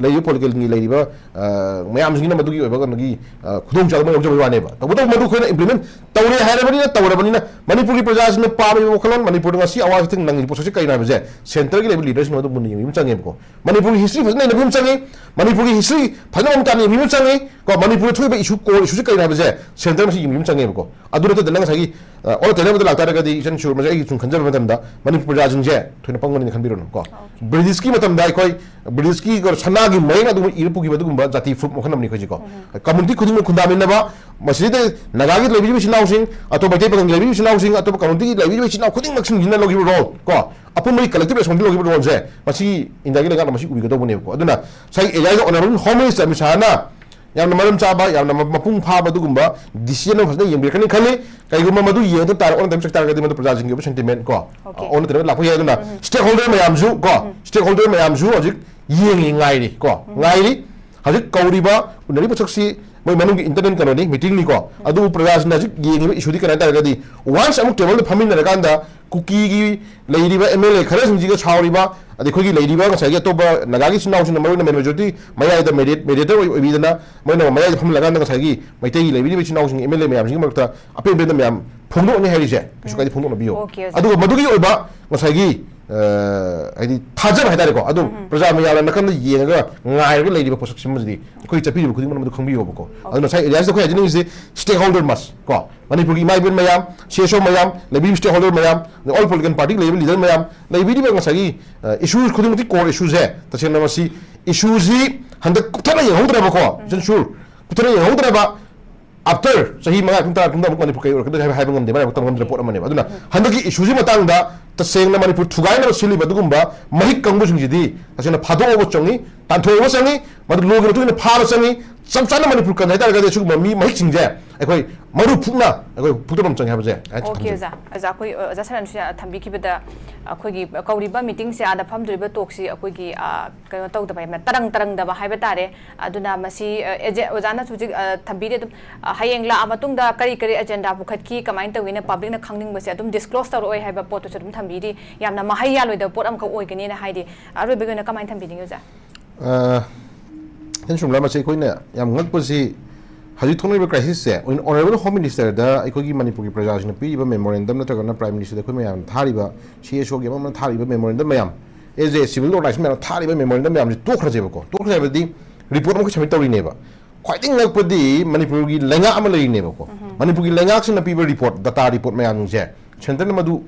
ꯂꯩꯔꯤꯕ politicalꯒꯤ ꯂꯩꯔꯤꯕ, ꯑ, ꯃꯌꯥꯝꯁꯤꯡꯅ ꯃꯗꯨꯒꯤ ꯑꯣꯏꯕ ꯀꯩꯅꯣꯒꯤ, ꯑ, ꯈꯨꯗꯣꯡꯆꯥꯕ ꯑꯃ ꯂꯧꯖꯕꯒꯤ ꯋꯥꯅꯦꯕ꯫ ꯇꯧꯕꯇꯕꯨ ꯃꯗꯨ ꯑꯩꯈꯣꯏꯅ implement ꯇꯧꯔꯦ ꯍꯥꯏꯔꯕꯅꯤꯅ, ꯇꯧꯔꯕꯅꯤꯅ ꯃꯅꯤꯄꯨꯔꯒꯤ ꯄ꯭ꯔꯖꯥꯁꯤꯡꯅ ꯄꯥꯝꯃꯤꯕ ꯋꯥꯈꯜꯂꯣꯟ, ꯃꯅꯤꯄꯨꯔꯗ ꯉꯁꯤ ꯑꯋꯥ ꯆꯩꯊꯦꯡ ꯅꯪꯉꯤꯕ ꯄꯣꯠꯁꯛꯁꯤ ꯀꯩꯅꯣ ꯍꯥꯏꯕꯁꯦ centreꯒꯤ ꯂꯩꯕ leaderꯁꯤꯡ ꯑꯗꯨ ꯃꯨꯟꯅ ꯌꯦꯡꯕꯤꯕ ꯑꯃ ꯆꯪꯉꯦꯕꯀꯣ꯫ ꯃꯅꯤꯄꯨꯔꯒꯤ history ꯐꯖꯅ ꯅꯩꯅꯕꯤꯕ ꯑꯃ ꯆꯪꯉꯤ꯫ ꯃꯅꯤꯄꯨꯔꯒꯤ history ꯐꯖꯅ ꯃꯃꯨꯠ ꯇꯥꯅ ꯌꯦꯡꯕꯤꯕ ꯑꯃ ꯆꯪꯉꯤ꯫ ꯀꯣ, ꯃꯅꯤꯄꯨꯔꯗ ꯊꯣꯛꯏꯕ issue, core issueꯁꯤ ꯀꯩꯅꯣ ꯍꯥꯏꯕꯁꯦ centre ꯃꯁꯤ ꯌꯦꯡꯕꯤꯕ ꯑꯃ ꯆꯪꯉꯦꯕꯀꯣ꯫ ꯑꯗꯨ ꯅꯠꯇꯗꯅ ꯉꯁꯥꯏꯒꯤ, ꯑ, ꯑꯣꯟꯅ ꯇꯩꯅꯕꯗ ꯂꯥꯛꯇꯥꯔꯒꯗꯤ, ꯏꯆꯟ ꯁꯨꯔ, ꯃꯁꯤ ꯑꯩꯒꯤ ꯁꯨꯝ ꯈꯟꯖꯕ ꯃꯇꯝꯗ ꯃꯅꯤꯄꯨꯔ ꯄ꯭ꯔꯖꯥꯁꯤꯡꯁꯦ ꯊꯣꯏꯅ ꯄꯪꯒꯅꯤꯅ ꯈꯟꯕꯤꯔꯨꯅꯨ ꯀꯣ꯫ Britishꯀꯤ ꯃꯇꯝꯗ ꯑꯩꯈꯣꯏ Britishꯀꯤ ꯁꯅꯥꯒꯤ ꯃꯌꯦꯛ ꯑꯗꯨꯒꯨꯝꯕ ꯏꯔ ꯄꯨꯈꯤꯕ ꯑꯗꯨꯒꯨꯝꯕ ꯖꯥꯇꯤ ꯐꯨꯔꯨꯞ ꯃꯈꯜ ꯑꯃꯅꯤ ꯑꯩꯈꯣꯏꯁꯦꯀꯣ꯫ Community ꯈꯨꯗꯤꯡꯃꯛ ꯈꯨꯟꯗꯥꯃꯤꯟꯅꯕ, ꯃꯁꯤꯗ ꯅꯥꯒꯥꯒꯤ ꯂꯩꯕꯤꯔꯤꯕ ꯏꯆꯤꯟ ꯏꯅꯥꯎꯁꯤꯡ, ꯑꯇꯣꯞꯄ ꯃꯩꯇꯩ ꯄꯥꯉꯜꯒꯤ ꯂꯩꯕꯤꯔꯤꯕ ꯏꯆꯤꯟ ꯏꯅꯥꯎꯁꯤꯡ, ꯑꯇꯣꯞꯄ communityꯒꯤ ꯂꯩꯕꯤꯔꯤꯕ ꯏꯆꯤꯟ ꯏꯅꯥꯎ ꯈꯨꯗꯤꯡꯃꯛꯁꯤꯡꯁꯤꯅ ꯂꯧꯈꯤꯕ role ꯀꯣ, ꯑꯄꯨꯟꯕꯒꯤ collective responsibility ꯂꯧꯈꯤꯕ roleꯁꯦ, ꯃꯁꯤ ꯏꯟꯗꯤꯌꯥꯒꯤ ꯂꯩꯉꯥꯛꯅ ꯃꯁꯤ ꯎꯕꯤꯒꯗꯧꯕꯅꯦꯕꯀꯣ꯫ ꯑꯗꯨꯅ ꯉꯁꯥꯏ ꯑꯦꯔꯤꯌꯥꯒꯤ Honourable Home Minister ꯑꯃꯤꯠ ꯁꯥꯍꯅ ꯌꯥꯝꯅ ꯃꯔꯝ ꯆꯥꯕ, ꯌꯥꯝꯅ ꯃ-, ꯃꯄꯨꯡ ꯐꯥꯕ ꯑꯗꯨꯒꯨꯝꯕ decision ꯑꯃ ꯐꯖꯅ ꯌꯦꯡꯕꯤꯔꯛꯀꯅꯤ ꯈꯜꯂꯤ꯫ ꯀꯩꯒꯨꯝꯕ ꯃꯗꯨ ꯌꯦꯡꯉꯛꯇ ꯇꯥꯔꯒ ꯑꯣꯟꯅ ꯇꯩꯅ ꯆꯠ ꯇꯥꯔꯒꯗꯤ ꯃꯗꯨ ꯄ꯭ꯔꯖꯥꯁꯤꯡꯒꯤ ꯑꯣꯏꯕ sentiment ꯀꯣ, Okay. ꯑꯣꯟꯅ ꯇꯩꯅ ꯂꯥꯛꯄ ꯌꯥꯏ꯫ ꯑꯗꯨꯅ stakeholder ꯃꯌꯥꯝꯁꯨ ꯀꯣ, stakeholder ꯃꯌꯥꯝꯁꯨ ꯍꯧꯖꯤꯛ ꯌꯦꯡꯉꯤ, ꯉꯥꯏꯔꯤ ꯀꯣ, ꯉꯥꯏꯔꯤ꯫ ꯍꯧꯖꯤꯛ ꯀꯧꯔꯤꯕ ꯎꯅꯔꯤꯕ ꯁꯛꯁꯤ ꯃꯣꯏ ꯃꯅꯨꯡꯒꯤ internal ꯀꯩꯅꯣꯅꯤ, meetingꯅꯤ ꯀꯣ꯫ ꯑꯗꯨꯕꯨ ꯄ꯭ꯔꯖꯥꯁꯤꯡꯅ ꯍꯧꯖꯤꯛ ꯌꯦꯡꯉꯤꯕ issueꯗꯤ ꯀꯔꯤ ꯍꯥꯏ ꯇꯥꯔꯒꯗꯤ, once ꯑꯃꯨꯛ tableꯗ ꯐꯝꯃꯤꯟꯅꯔꯀꯥꯟꯗ ꯀꯨꯀꯤꯒꯤ ꯂꯩꯔꯤꯕ M L A ꯈꯔꯁꯤꯡꯁꯤꯒ ꯁꯥꯎꯔꯤꯕ, ꯑꯗꯩ ꯑꯩꯈꯣꯏꯒꯤ ꯂꯩꯔꯤꯕ ꯉꯁꯥꯏꯒꯤ ꯑꯇꯣꯞꯄ ꯅꯥꯒꯥꯒꯤ ꯏꯆꯤꯟ ꯏꯅꯥꯎꯁꯤꯡꯅ ꯃꯔꯨ ꯑꯣꯏꯅ majority ꯃꯌꯥꯏꯗ mediate-, mediator ꯑꯣꯏ-, ꯑꯣꯏꯕꯤꯗꯅ ꯃꯣꯏꯅ ꯃꯌꯥꯏꯗ ꯐꯝꯍꯜꯂꯀꯥꯟꯗ ꯉꯁꯥꯏꯒꯤ ꯃꯩꯇꯩꯒꯤ ꯂꯩꯕꯤꯔꯤꯕ ꯏꯆꯤꯟ ꯏꯅꯥꯎꯁꯤꯡ M L A ꯃꯌꯥꯝꯁꯤꯒꯤ ꯃꯔꯛꯇ ꯑꯄꯦꯟ ꯑꯄꯦꯟꯕ ꯃꯌꯥꯝ ꯐꯣꯡꯗꯣꯛꯑꯅꯤ ꯍꯥꯏꯔꯤꯁꯦ ꯀꯩꯁꯨ ꯀꯥꯏꯗꯦ, ꯐꯣꯡꯗꯣꯛꯅꯕꯤꯌꯣ꯫ Okay, okay. ꯑꯗꯨꯒ ꯃꯗꯨꯒꯤ ꯑꯣꯏꯕ ꯉꯁꯥꯏꯒꯤ, ꯑ, ꯍꯥꯏꯗꯤ ꯊꯥꯖꯕ ꯍꯥꯏꯇꯥꯔꯦꯀꯣ, ꯑꯗꯨ ꯄ꯭ꯔꯖꯥ ꯃꯌꯥꯝꯅ ꯅꯥꯀꯟꯗ ꯌꯦꯡꯉꯒ ꯉꯥꯏꯔꯒ ꯂꯩꯔꯤꯕ ꯄꯣꯠꯁꯛꯁꯤꯃꯗꯤ ꯑꯩꯈꯣꯏ ꯆꯠꯄꯤꯔꯤꯕ ꯈꯨꯗꯤꯡꯃꯛꯅ ꯃꯗꯨ ꯈꯪꯕꯤꯌꯣꯕꯀꯣ꯫ ꯑꯗꯨꯅ ꯉꯁꯥꯏ areaꯁꯤꯗ ꯑꯩꯈꯣꯏ ꯍꯥꯏꯖꯅꯤꯡꯉꯤꯁꯤ stakeholder must ꯀꯣ, ꯃꯅꯤꯄꯨꯔꯒꯤ ꯏꯃꯥ ꯏꯕꯦꯟ ꯃꯌꯥꯝ, C S O ꯃꯌꯥꯝ, ꯂꯩꯕꯤꯔꯤꯕ stakeholder ꯃꯌꯥꯝ, all political party ꯂꯩꯔꯤꯕ leader ꯃꯌꯥꯝ, ꯂꯩꯕꯤꯔꯤꯕ ꯉꯁꯥꯏꯒꯤ, ꯑ, issue ꯈꯨꯗꯤꯡꯃꯛꯇꯤ core issueꯁꯦ, ꯇꯁꯦꯡꯅ ꯃꯁꯤ issueꯁꯤ ꯍꯟꯗꯛ ꯀꯨꯞꯊꯅ ꯌꯦꯡꯍꯧꯗ꯭ꯔꯕꯀꯣ, ꯏꯆꯟ ꯁꯨꯔ, ꯀꯨꯞꯊꯅ ꯌꯦꯡꯍꯧꯗ꯭ꯔꯕ, after ꯆꯍꯤ ꯃꯉꯥ ꯃꯇꯨꯡ, ꯇꯔꯥ ꯃꯇꯨꯡꯗ ꯑꯃꯨꯛ ꯃꯅꯤꯄꯨꯔ ꯀꯩ ꯑꯣꯏꯔꯛꯀꯗꯒꯦ ꯍꯥꯏꯕ ꯍꯥꯏꯕ ꯉꯝꯗꯦ, ꯃꯔꯝ ꯇꯝ ꯉꯝꯗ꯭ꯔꯕ ꯄꯣꯠ ꯑꯃꯅꯦꯕ꯫ ꯑꯗꯨꯅ ꯍꯟꯗꯛꯀꯤ issueꯁꯤ ꯃꯇꯥꯡꯗ ꯇꯁꯦꯡꯅ ꯃꯅꯤꯄꯨꯔ ꯊꯨꯒꯥꯏꯅꯕ ꯁꯤꯜꯂꯤꯕ ꯑꯗꯨꯒꯨꯝꯕ ꯃꯍꯤꯛ ꯀꯪꯕꯁꯤꯡꯁꯤꯗꯤ ꯇꯁꯦꯡꯅ ꯐꯥꯗꯣꯛꯑꯕ ꯆꯪꯉꯤ, ꯇꯥꯟꯊꯣꯛꯑꯕ ꯆꯪꯉꯤ, ꯃꯗꯨ ꯂꯣꯒꯤ ꯃꯇꯨꯡ ꯏꯟꯅ ꯐꯥꯕ ꯆꯪꯉꯤ, ꯆꯞ ꯆꯥꯅ ꯃꯅꯤꯄꯨꯔ ꯀꯟ ꯍꯥꯏꯇꯥꯔꯒꯗꯤ ꯁꯤꯒꯨꯝꯕ ꯃꯤ ꯃꯍꯤꯛꯁꯤꯡꯁꯦ ꯑꯩꯈꯣꯏ ꯃꯔꯨ ꯐꯨꯛꯅ ꯑꯩꯈꯣꯏ ꯐꯨꯛꯇꯕ ꯑꯃ ꯆꯪꯉꯦ ꯍꯥꯏꯕꯁꯦ ꯑꯩ ꯑꯣꯀꯦ ꯊꯝꯖꯒꯦ꯫ ꯑꯣꯖꯥ꯫ ꯑꯣꯖꯥ ꯑꯩꯈꯣꯏ ꯑꯣꯖꯥ ꯁꯅꯥꯅꯨꯁꯤꯅ ꯊꯝꯕꯤꯈꯤꯕꯗ ꯑꯩꯈꯣꯏꯒꯤ ꯀꯧꯔꯤꯕ ꯃꯤꯇꯤꯡꯁꯦ ꯑꯥꯗ ꯐꯝꯗꯣꯔꯤꯕ ꯇꯣꯛꯁꯤ ꯑꯩꯈꯣꯏꯒꯤ ꯑ, ꯀꯩꯅꯣ ꯇꯧꯗꯕ ꯍꯥꯏꯕ ꯇꯔꯪ ꯇꯔꯪꯗꯕ ꯍꯥꯏꯕ ꯇꯥꯔꯦ꯫ ꯑꯗꯨꯅ ꯃꯁꯤ ꯑ, ꯑꯦꯖꯦ- ꯑꯣꯖꯥꯅꯁꯨ ꯍꯧꯖꯤꯛ ꯑ, ꯊꯝꯕꯤꯔꯦ ꯑꯗꯨꯝ꯫ ꯑ, ꯍꯌꯦꯡ ꯂꯥꯛꯑ ꯃꯇꯨꯡꯗ ꯀꯔꯤ ꯀꯔꯤ ꯑꯦꯖꯦꯟꯗꯥ ꯄꯨꯈꯠꯈꯤ, ꯀꯃꯥꯏꯅ ꯇꯧꯒꯦꯅ ꯄꯕ꯭ꯂꯤꯛꯅ ꯈꯪꯅꯤꯡꯕꯁꯦ ꯑꯗꯨꯝ ꯗꯤꯁꯀ꯭ꯂꯣꯁ ꯇꯧꯔꯛꯑꯣꯏ ꯍꯥꯏꯕ ꯄꯣꯠꯇꯨꯁꯨ ꯑꯗꯨꯝ ꯊꯝꯕꯤꯔꯤ꯫ ꯌꯥꯝꯅ ꯃꯍꯩ ꯌꯥꯜꯂꯣꯏꯗꯕ ꯄꯣꯠ ꯑꯃꯈꯛ ꯑꯣꯏꯒꯅꯤꯅ ꯍꯥꯏꯗꯤ꯫ ꯑꯔꯣꯏꯕꯒꯤ ꯑꯣꯏꯅ ꯀꯃꯥꯏꯅ ꯊꯝꯕꯤꯅꯤꯡꯉꯤ ꯑꯣꯖꯥ? ꯁꯦꯟꯁꯨꯝꯂꯥ ꯃꯁꯤ ꯑꯩꯈꯣꯏꯅ ꯌꯥꯝ ꯉꯛꯄꯁꯤ ꯍꯧꯖꯤꯛ ꯊꯣꯛꯂꯤꯕ ꯀ꯭ꯔꯥꯏꯁꯤꯁꯁꯦ ꯑꯣꯅꯔꯦꯕꯜ ꯍꯣꯝ ꯃꯤꯅꯤꯁꯇꯔꯗ ꯑꯩꯈꯣꯏꯒꯤ ꯃꯅꯤꯄꯨꯔꯒꯤ ꯄ꯭ꯔꯖꯥꯁꯤꯡꯅ ꯄꯤꯔꯤꯕ ꯃꯦꯃꯣꯔꯦꯟꯗꯝ ꯅꯠꯇ꯭ꯔꯒꯅ ꯄ꯭ꯔꯥꯏꯝ ꯃꯤꯅꯤꯁꯇꯔꯗ ꯑꯩꯈꯣꯏ ꯃꯌꯥꯝꯅ ꯊꯥꯔꯤꯕ ꯁꯤ ꯑꯦꯁ ꯑꯣꯒꯤ ꯑꯃ ꯑꯃ ꯊꯥꯔꯤꯕ ꯃꯦꯃꯣꯔꯦꯟꯗꯝ ꯃꯌꯥꯝ ꯑꯦꯖ ꯑꯦ ꯁꯤꯚꯤꯜ ꯑꯣꯔꯒꯅꯥꯏꯖꯦꯁꯟ ꯃꯌꯥꯝꯅ ꯊꯥꯔꯤꯕ ꯃꯦꯃꯣꯔꯦꯟꯗꯝ ꯃꯌꯥꯝꯁꯤ ꯇꯣꯛꯈ꯭ꯔꯁꯦꯕꯀꯣ꯫ ꯇꯣꯛꯈ꯭ꯔꯁꯦ ꯍꯥꯏꯕꯗꯤ ꯔꯤꯄꯣꯔꯠ ꯑꯃꯈꯛ ꯁꯕꯃꯤꯠ ꯇꯧꯔꯤꯅꯦꯕ꯫ ꯈ꯭ꯋꯥꯏꯗꯒꯤ ꯉꯛꯄꯗꯤ ꯃꯅꯤꯄꯨꯔꯒꯤ ꯂꯩꯉꯥꯛ ꯑꯃ ꯂꯩꯔꯤꯅꯦꯕꯀꯣ꯫ ꯃꯅꯤꯄꯨꯔꯒꯤ ꯂꯩꯉꯥꯛꯁꯤꯅ ꯄꯤꯕ ꯔꯤꯄꯣꯔꯠ, ꯗꯇꯥ ꯔꯤꯄꯣꯔꯠ ꯃꯌꯥꯝꯁꯤꯡꯁꯦ ꯁꯦꯟꯇꯔꯅ ꯃꯗꯨ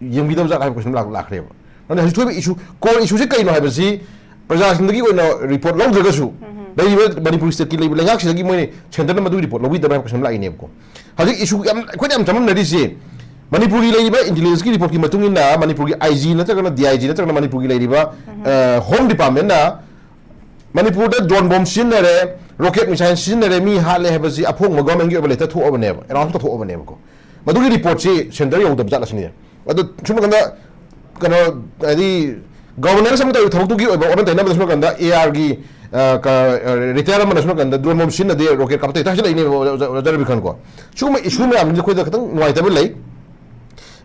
ꯌꯦꯡꯕꯤꯗꯕ ꯖꯥꯠ ꯍꯥꯏꯕ ꯀꯣꯏꯁꯟ ꯂꯥꯛ- ꯂꯥꯛꯈ꯭ꯔꯦꯕ꯫ ꯑꯗꯨꯅ ꯍꯧꯖꯤꯛ ꯊꯣꯛꯏꯕ ꯏꯁꯨ, ꯀꯣꯔ ꯏꯁꯨꯁꯦ ꯀꯩꯅꯣ ꯍꯥꯏꯕꯁꯤ ꯄ꯭ꯔꯖꯥꯁꯤꯡꯗꯒꯤ ꯑꯣꯏꯅ ꯔꯤꯄꯣꯔꯠ ꯂꯧꯗ꯭ꯔꯒꯁꯨ ꯂꯩꯔꯤꯕ ꯃꯅꯤꯄꯨꯔ ꯁ꯭ꯇꯦꯠꯀꯤ ꯂꯩꯕ ꯂꯩꯉꯥꯛꯁꯤꯗꯒꯤ ꯃꯣꯏꯅ ꯁꯦꯟꯇꯔꯅ ꯃꯗꯨꯒꯤ ꯔꯤꯄꯣꯔꯠ ꯂꯧꯕꯤꯗꯕ꯭ꯔꯥ ꯍꯥꯏꯕ ꯀꯣꯏꯁꯟ ꯂꯥꯛꯏꯅꯦꯕꯀꯣ꯫ ꯍꯧꯖꯤꯛ ꯏꯁꯨ ꯌꯥꯝ, ꯑꯩꯈꯣꯏꯅ ꯌꯥꯝ ꯆꯃꯝꯅꯔꯤꯁꯦ ꯃꯅꯤꯄꯨꯔꯒꯤ ꯂꯩꯔꯤꯕ ꯏꯟꯇꯦꯂꯤꯖꯦꯟꯁꯀꯤ ꯔꯤꯄꯣꯔꯠꯀꯤ ꯃꯇꯨꯡ ꯏꯟꯅ ꯃꯅꯤꯄꯨꯔꯒꯤ ꯑꯥꯏ ꯖꯤ ꯅꯠꯇ꯭ꯔꯒꯅ ꯗꯤ ꯑꯥꯏ ꯖꯤ ꯅꯠꯇ꯭ꯔꯒꯅ ꯃꯅꯤꯄꯨꯔꯒꯤ ꯂꯩꯔꯤꯕ ꯍꯣꯝ ꯗꯤꯄꯥꯔꯠꯃꯦꯟꯅ ꯃꯅꯤꯄꯨꯔꯗ ꯗ꯭ꯔꯣꯟ ꯕꯣꯝ ꯁꯤꯖꯤꯟꯅꯔꯦ, ꯔꯣꯀꯦꯠ ꯃꯤꯁꯥꯏꯜ ꯁꯤꯖꯤꯟꯅꯔꯦ, ꯃꯤ ꯍꯥꯠꯂꯦ ꯍꯥꯏꯕꯁꯤ ꯑꯐꯣꯡꯕ ꯒꯚꯔꯟꯃꯦꯟꯠꯀꯤ ꯑꯣꯏꯕ ꯂꯦꯇꯔ ꯊꯣꯛꯑꯕꯅꯦꯕ, ꯑꯦꯅꯥꯎꯟꯁ ꯇꯧꯊꯣꯛꯑꯕꯅꯦꯕꯀꯣ꯫ ꯃꯗꯨꯒꯤ ꯔꯤꯄꯣꯔꯠꯁꯤ ꯁꯦꯟꯇꯔ ꯌꯧꯗꯕ ꯖꯥꯠꯂ ꯁꯤꯅꯤ꯫ ꯑꯗꯣ ꯁꯨꯝ ꯀꯥꯟꯗ ꯀꯩꯅꯣ ꯍꯥꯏꯗꯤ ꯒꯚꯔꯅꯦꯟꯁ ꯑꯃ ꯇꯧꯔꯤ ꯊꯕꯛꯇꯨꯒꯤ ꯑꯣꯏꯕ ꯑꯣꯟꯅ ꯇꯩꯅꯕꯗ ꯁꯨꯝ ꯀꯥꯟꯗ ꯑꯦ ꯑꯥꯔꯒꯤ ꯔꯤꯇꯥꯌꯔ ꯑꯃꯅ ꯁꯨꯝ ꯀꯥꯟꯗ ꯗ꯭ꯔꯣꯟ ꯕꯣꯝ ꯁꯤꯖꯤꯟꯅꯗꯦ, ꯔꯣꯀꯦꯠ ꯀꯥꯞꯊꯩ ꯍꯥꯏꯁꯤꯜꯂꯛꯏꯅꯦꯕ ꯑꯣꯖꯥ ꯔꯕꯤꯀꯥꯟꯠꯀꯣ꯫ ꯁꯤꯒꯨꯝꯕ ꯏꯁꯨ ꯃꯌꯥꯝꯁꯤꯗꯤ ꯑꯩꯈꯣꯏꯗ ꯈꯤꯇꯪ ꯅꯨꯡꯉꯥꯏꯇꯕ ꯂꯩ꯫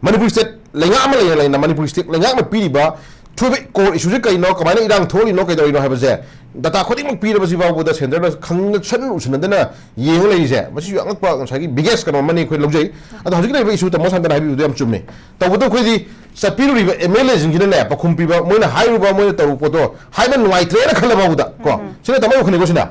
ꯃꯅꯤꯄꯨꯔ ꯁ꯭ꯇꯦꯠ ꯂꯩꯉꯥꯛ ꯑꯃ ꯂꯩꯅ ꯂꯩꯅ ꯃꯅꯤꯄꯨꯔ ꯁ꯭ꯇꯦꯠ ꯂꯩꯉꯥꯛꯅ ꯄꯤꯔꯤꯕ ꯊꯣꯏꯕ ꯀꯣꯔ ꯏꯁꯨꯁꯦ ꯀꯩꯅꯣ, ꯀꯃꯥꯏꯅ ꯏꯔꯥꯡ ꯊꯣꯛꯂꯤꯅꯣ, ꯀꯩꯗꯧꯔꯤꯅꯣ ꯍꯥꯏꯕꯁꯦ ꯗꯇꯥ ꯈꯨꯗꯤꯡꯃꯛ ꯄꯤꯔꯕꯁꯤ ꯐꯥꯎꯕꯗ ꯁꯦꯟꯇꯔꯅ ꯈꯪꯁꯟ ꯎꯁꯟꯅꯗꯅ ꯌꯦꯡꯉ ꯂꯩꯔꯤꯁꯦ, ꯃꯁꯤꯁꯨ ꯑꯉꯛꯄ ꯉꯁꯥꯏꯒꯤ ꯕꯤꯒꯦꯁ ꯀꯩꯅꯣ ꯑꯃꯅꯤ ꯑꯩꯈꯣꯏ ꯂꯧꯖꯩ꯫ ꯑꯗꯣ ꯍꯧꯖꯤꯛ ꯂꯩꯔꯤꯕ ꯏꯁꯨ ꯇꯥꯃꯣ ꯁꯥꯟꯇꯅ ꯍꯥꯏꯕꯤꯕꯗꯣ ꯌꯥꯝ ꯆꯨꯝꯃꯦ꯫ ꯇꯧꯕꯇꯕꯨ ꯑꯩꯈꯣꯏꯗꯤ ꯆꯠꯄꯤꯔꯨꯔꯤꯕ ꯑꯦꯝ ꯑꯦꯜ ꯑꯦꯁꯤꯡꯁꯤꯅꯅꯦ, ꯄꯥꯎꯈꯨꯝ ꯄꯤꯕ, ꯃꯣꯏꯅ ꯍꯥꯏꯔꯨꯕ, ꯃꯣꯏꯅ ꯇꯧꯔꯨꯕ ꯄꯣꯠꯇꯣ ꯍꯥꯏꯕ ꯅꯨꯡꯉꯥꯏꯇ꯭ꯔꯦꯅ ꯈꯜꯂ ꯐꯥꯎꯕꯗ ꯀꯣ, ꯁꯤꯅ ꯇꯥꯃꯣ ꯋꯥꯈꯜꯅꯤꯀꯣ ꯁꯤꯅ꯫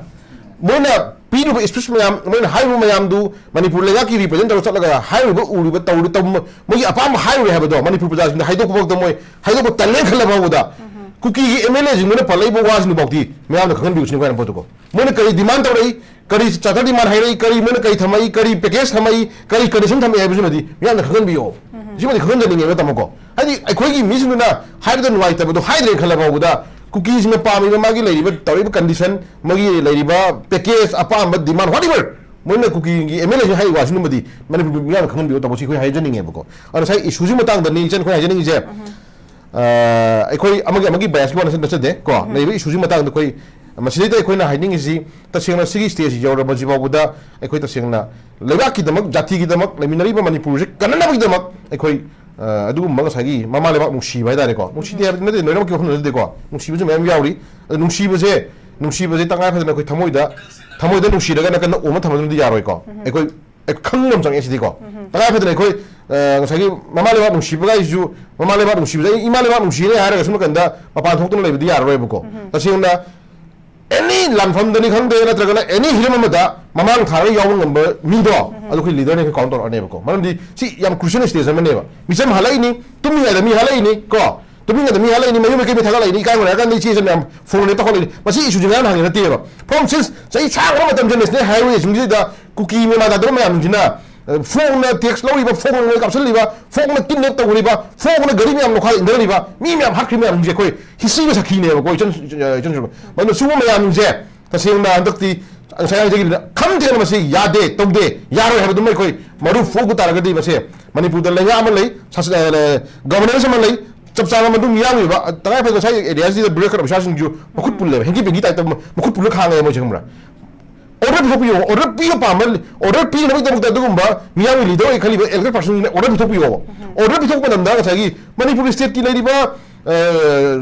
ꯃꯣꯏꯅ ꯄꯤꯔꯤꯕ ꯏꯁꯄꯤꯆ ꯃꯌꯥꯝ, ꯃꯣꯏꯅ ꯍꯥꯏꯔꯤꯕ ꯃꯌꯥꯝꯗꯨ ꯃꯅꯤꯄꯨꯔ ꯂꯩꯉꯥꯛꯀꯤ ꯔꯤꯄ꯭ꯔꯖꯦꯟ ꯇꯧꯔ ꯆꯠꯂꯒ ꯍꯥꯏꯔꯤꯕ, ꯎꯔꯤꯕ, ꯇꯧꯔꯤ-, ꯇꯧ-, ꯃꯣꯏꯒꯤ ꯑꯄꯥꯝꯕ ꯍꯥꯏꯔꯨꯔꯦ ꯍꯥꯏꯕꯗꯣ ꯃꯅꯤꯄꯨꯔ ꯄ꯭ꯔꯖꯥꯁꯤꯡꯗ ꯍꯥꯏꯗꯣꯛꯄ ꯐꯥꯎꯗ ꯃꯣꯏ ꯍꯥꯏꯗꯣꯛꯄ ꯇꯜꯂꯦ ꯈꯜꯂ ꯐꯥꯎꯕꯗ ꯀꯨꯀꯤꯒꯤ ꯑꯦꯝ ꯑꯦꯜ ꯑꯦꯁꯤꯡꯗꯨꯅ ꯄꯜꯂꯛꯏꯕ ꯋꯥꯁꯤꯡꯗꯨꯐꯥꯎꯗꯤ ꯃꯌꯥꯝꯅ ꯈꯪꯍꯟꯕꯤꯌꯨ ꯁꯤꯅꯤ ꯑꯩꯈꯣꯏꯅ ꯄꯣꯠꯇꯨꯀꯣ꯫ ꯃꯣꯏꯅ ꯀꯔꯤ ꯗꯤꯃꯥꯟ ꯇꯧꯔꯛꯏ, ꯀꯔꯤ ꯆꯥꯔꯇꯔ ꯗꯤꯃꯥꯟ ꯍꯥꯏꯔꯛꯏ, ꯀꯔꯤ ꯃꯣꯏꯅ ꯀꯔꯤ ꯊꯝꯃꯛꯏ, ꯀꯔꯤ ꯄꯦꯀꯦꯖ ꯊꯝꯃꯛꯏ, ꯀꯔꯤ ꯀꯟꯗꯤꯁꯟ ꯊꯝꯃꯛꯏ ꯍꯥꯏꯕꯁꯤꯃꯗꯤ ꯃꯤꯌꯥꯝꯅ ꯈꯪꯍꯟꯕꯤꯌꯣ꯫ ꯁꯤꯃꯗꯤ ꯈꯪꯍꯟꯖꯅꯤꯡꯉꯦꯕ ꯇꯥꯃꯣꯀꯣ꯫ ꯍꯥꯏꯗꯤ ꯑꯩꯈꯣꯏꯒꯤ ꯃꯤꯁꯤꯡꯗꯨꯅ ꯍꯥꯏꯕꯗ ꯅꯨꯡꯉꯥꯏꯇꯕꯗꯣ ꯍꯥꯏꯗ꯭ꯔꯦ ꯈꯜꯂ ꯐꯥꯎꯕꯗ ꯀꯨꯀꯤꯁꯤꯡꯅ ꯄꯥꯝꯃꯤꯕ ꯃꯥꯒꯤ ꯂꯩꯔꯤꯕ ꯇꯧꯔꯤꯕ ꯀꯟꯗꯤꯁꯟ, ꯃꯥꯒꯤ ꯂꯩꯔꯤꯕ ꯄꯦꯀꯦꯖ, ꯑꯄꯥꯝꯕ ꯗꯤꯃꯥꯟ, ꯋꯥꯠ ꯑꯦꯚꯔ, ꯃꯣꯏꯅ ꯀꯨꯀꯤꯒꯤ ꯑꯦꯝ ꯑꯦꯜ ꯑꯦꯁꯤꯡ ꯍꯥꯏꯔꯤꯕ ꯋꯥꯁꯤꯅꯕꯨꯗꯤ ꯃꯅꯤꯄꯨꯔ ꯃꯤꯌꯥꯝꯅ ꯈꯪꯍꯟꯕꯤꯌꯨ ꯇꯧꯕꯁꯤ ꯑꯩꯈꯣꯏ ꯍꯥꯏꯖꯅꯤꯡꯉꯦꯕꯀꯣ꯫ ꯑꯗꯣ ꯉꯁꯥꯏ ꯏꯁꯨꯁꯤ ꯃꯇꯥꯡꯗꯅꯤ ꯏꯆꯟ ꯑꯩꯈꯣꯏ ꯍꯥꯏꯖꯅꯤꯡꯉꯤꯁꯦ꯫ ꯑ, ꯑꯩꯈꯣꯏ ꯑꯃꯒꯤ ꯑꯃꯒꯤ ꯕꯥꯏꯁꯀꯤ ꯋꯥ ꯅꯠꯆꯗꯦ ꯀꯣ꯫ ꯂꯩꯔꯤꯕ ꯏꯁꯨꯁꯤ ꯃꯇꯥꯡꯗ ꯑꯩꯈꯣꯏ ꯃꯁꯤꯗꯩꯗ ꯑꯩꯈꯣꯏꯅ ꯍꯥꯏꯅꯤꯡꯉꯤꯁꯤ, ꯇꯁꯦꯡꯅ ꯁꯤꯒꯤ ꯁ꯭ꯇꯦꯖꯁꯤ ꯌꯧꯔꯕꯁꯤ ꯐꯥꯎꯕꯗ ꯑꯩꯈꯣꯏ ꯇꯁꯦꯡꯅ ꯂꯩꯕꯥꯛꯀꯤꯗꯃꯛ, ꯖꯥꯇꯤꯒꯤꯗꯃꯛ, ꯂꯩꯃꯤꯟꯅꯔꯤꯕ ꯃꯅꯤꯄꯨꯔꯁꯤ ꯀꯟꯅꯅꯕꯒꯤꯗꯃꯛ ꯑꯩꯈꯣꯏ, ꯑ, ꯑꯗꯨꯒꯨꯝꯕ ꯉꯁꯥꯏꯒꯤ ꯃꯃꯥ ꯂꯩꯕꯥꯛ ꯅꯨꯡꯁꯤꯕ ꯍꯥꯏꯇꯥꯔꯦꯀꯣ, ꯅꯨꯡꯁꯤꯗꯦ ꯍꯥꯏꯕꯗꯤ ꯅꯠꯇꯦ, ꯂꯣꯏꯅꯃꯛꯀꯤ ꯋꯥꯈꯜ ꯅꯠꯇꯦꯀꯣ, ꯅꯨꯡꯁꯤꯕꯁꯨ ꯃꯌꯥꯝ ꯌꯥꯎꯔꯤ꯫ ꯑꯗꯨ ꯅꯨꯡꯁꯤꯕꯁꯦ, ꯅꯨꯡꯁꯤꯕꯁꯦ ꯇꯉꯥꯏ ꯐꯗꯅ ꯑꯩꯈꯣꯏ ꯊꯃꯣꯏꯗ, ꯊꯃꯣꯏꯗ ꯅꯨꯡꯁꯤꯔꯒ ꯅꯥꯀꯟꯗ ꯑꯣꯝꯃ ꯊꯝꯕꯗꯨꯅꯗꯤ ꯌꯥꯔꯣꯏꯀꯣ꯫ ꯑꯩꯈꯣꯏ ꯑꯩ ꯈꯪꯕ ꯑꯃ ꯆꯪꯉꯦ ꯁꯤꯗꯤꯀꯣ꯫ ꯇꯉꯥꯏ ꯐꯗꯅ ꯑꯩꯈꯣꯏ, ꯑ, ꯉꯁꯥꯏꯒꯤ ꯃꯃꯥ ꯂꯩꯕꯥꯛ ꯅꯨꯡꯁꯤꯕꯒꯥꯏꯁꯤꯁꯨ, ꯃꯃꯥ ꯂꯩꯕꯥꯛ ꯅꯨꯡꯁꯤꯕꯗ ꯑꯩ ꯏꯃꯥ ꯂꯩꯕꯥꯛ ꯅꯨꯡꯁꯤꯔꯦ ꯍꯥꯏꯔꯒ ꯁꯣꯝ ꯅꯥꯀꯟꯗ ꯃꯄꯥꯟ ꯊꯣꯛꯇꯅ ꯂꯩꯕꯗꯤ ꯌꯥꯔꯔꯣꯏꯕꯀꯣ꯫ ꯇꯁꯦꯡꯅ ꯑꯦꯅꯤ ꯂꯥꯟꯐꯝꯗꯅꯤ ꯈꯪꯗꯦ, ꯅꯠꯇ꯭ꯔꯒꯅ ꯑꯦꯅꯤ ꯍꯤꯔꯝ ꯑꯃꯗ ꯃꯃꯥꯡ ꯊꯥꯔꯒ ꯌꯥꯎꯕ ꯉꯝꯕ ꯃꯤꯗꯣ, ꯑꯗꯨ ꯑꯩꯈꯣꯏ ꯂꯤꯗꯔꯅ ꯑꯩꯈꯣꯏ ꯀꯥꯎꯟ ꯇꯧꯔꯛꯑꯅꯦꯕꯀꯣ꯫ ꯃꯔꯝꯗꯤ ꯁꯤ ꯌꯥꯝ ꯀ꯭ꯔꯨꯁꯤꯌꯦꯜ ꯁ꯭ꯇꯦꯖ ꯑꯃꯅꯦꯕ꯫ ꯃꯤꯆꯝ ꯍꯜꯂꯛꯏꯅꯤ, ꯇꯨꯝꯃꯤꯉꯩꯗ ꯃꯤ ꯍꯜꯂꯛꯏꯅꯤ ꯀꯣ, ꯇꯨꯝꯃꯤꯉꯩꯗ ꯃꯤ ꯍꯜꯂꯛꯏꯅꯤ, ꯃꯌꯨꯝ ꯃꯀꯩ ꯃꯤ ꯊꯥꯒꯠꯂꯛꯏꯅꯤ, ꯏꯀꯥꯏ ꯍꯨꯔꯛꯑꯀꯥꯟꯗ ꯏꯆꯦ ꯏꯆꯟ ꯃꯌꯥꯝ ꯐꯣꯟ ꯇꯧꯈꯠꯂꯛꯏꯅꯤ꯫ ꯃꯁꯤ ꯏꯁꯨꯁꯤ ꯉꯔꯥꯡ ꯍꯥꯡꯉꯤ ꯅꯠꯇꯦꯕ꯫ ꯐꯣꯔꯝ ꯁꯤꯟꯁ ꯆꯍꯤ ꯁꯥꯡꯈ꯭ꯔꯕ ꯃꯇꯝꯁꯤꯗ ꯅꯦꯁꯅꯦꯜ ꯍꯥꯏꯋꯦꯁꯤꯡꯁꯤꯗ ꯀꯨꯀꯤ ꯃꯦꯟꯃꯥꯟ ꯇꯥꯗꯕ ꯃꯌꯥꯝꯁꯤꯅ, ꯑ, ꯐꯣꯡꯅ ꯇꯦꯛꯁ ꯂꯧꯔꯤꯕ, ꯐꯣꯡꯅ ꯃꯣꯏ ꯀꯥꯞꯁꯤꯜꯂꯤꯕ, ꯐꯣꯡꯅ ꯀꯤꯗꯅꯦꯞ ꯇꯧꯔꯤꯕ, ꯐꯣꯡꯅ ꯒꯥꯔꯤ ꯃꯌꯥꯝ ꯂꯧꯈꯥꯏ ꯏꯟꯊꯔꯤꯕ, ꯃꯤ ꯃꯌꯥꯝ ꯍꯥꯠꯈ꯭ꯔꯤ ꯃꯌꯥꯝꯁꯦ ꯑꯩꯈꯣꯏ ꯍꯤꯁꯇ꯭ꯔꯤꯒꯤ ꯁꯥꯈꯤꯅꯦꯕꯀꯣ, ꯏꯆꯟ, ꯏꯆꯟ, ꯏꯆꯟ ꯁꯨꯔꯕ꯫ ꯑꯗꯨꯅ ꯁꯤꯒꯨꯝꯕ ꯃꯌꯥꯝꯁꯦ ꯇꯁꯦꯡꯅ ꯍꯟꯗꯛꯇꯤ ꯉꯁꯥꯏ ꯍꯥꯏꯖꯈꯤꯕꯗ ꯈꯝ ꯊꯦꯡꯅ ꯃꯁꯤ ꯌꯥꯗꯦ, ꯇꯧꯗꯦ, ꯌꯥꯔꯣꯏ ꯍꯥꯏꯕꯗꯨꯃ ꯑꯩꯈꯣꯏ ꯃꯔꯨ ꯐꯨꯒ ꯇꯥꯔꯒꯗꯤ ꯃꯁꯦ ꯃꯅꯤꯄꯨꯔꯗ ꯂꯩꯉꯥꯛ ꯑꯃ ꯂꯩ, ꯁꯥꯁ-, ꯑ, ꯒꯚꯔꯅꯦꯟꯁ ꯑꯃ ꯂꯩ, ꯆꯞ ꯆꯥꯕ ꯃꯗꯨ ꯃꯤꯌꯥꯝꯒꯤ ꯑꯣꯏꯕ, ꯇꯉꯥꯏ ꯐꯗꯅ ꯉꯁꯥꯏ ꯑꯦꯔꯤꯌꯥꯁꯤꯗ ꯕ꯭ꯌꯨꯔꯣꯀ꯭ꯔꯦꯠ ꯑꯣꯐꯤꯁꯥꯔꯁꯤꯡꯁꯨ ꯃꯈꯨꯠ ꯄꯨꯜꯂꯦꯕ, ꯍꯦꯟꯀꯤ ꯄꯦꯟꯀꯤ ꯇꯥꯏꯞꯇ ꯃꯈꯨꯠ ꯄꯨꯜꯂ ꯈꯥꯡꯉꯦ ꯃꯣꯏꯁꯦ, ꯈꯪꯕ꯭ꯔꯥ? ꯑꯣꯔꯗꯔ ꯄꯤꯊꯣꯛꯄꯤꯌꯣ, ꯑꯣꯔꯗꯔ ꯄꯤꯕ ꯄꯥꯝꯕ, ꯑꯣꯔꯗꯔ ꯄꯤꯅꯕꯒꯤꯗꯃꯛꯇ ꯑꯗꯨꯒꯨꯝꯕ ꯃꯤꯌꯥꯝꯒꯤ ꯂꯤꯗꯔ ꯑꯣꯏ ꯈꯜꯂꯤꯕ ꯑꯦꯂꯦꯛꯇꯦꯗ ꯄꯥꯔꯁꯟꯁꯤꯡꯅ ꯑꯣꯔꯗꯔ ꯄꯤꯊꯣꯛꯄꯤꯌꯣꯕ꯫ ꯑꯣꯔꯗꯔ ꯄꯤꯊꯣꯛꯄ ꯃꯇꯝꯗ ꯉꯁꯥꯏꯒꯤ ꯃꯅꯤꯄꯨꯔ ꯁ꯭ꯇꯦꯠꯀꯤ ꯂꯩꯔꯤꯕ, ꯑ,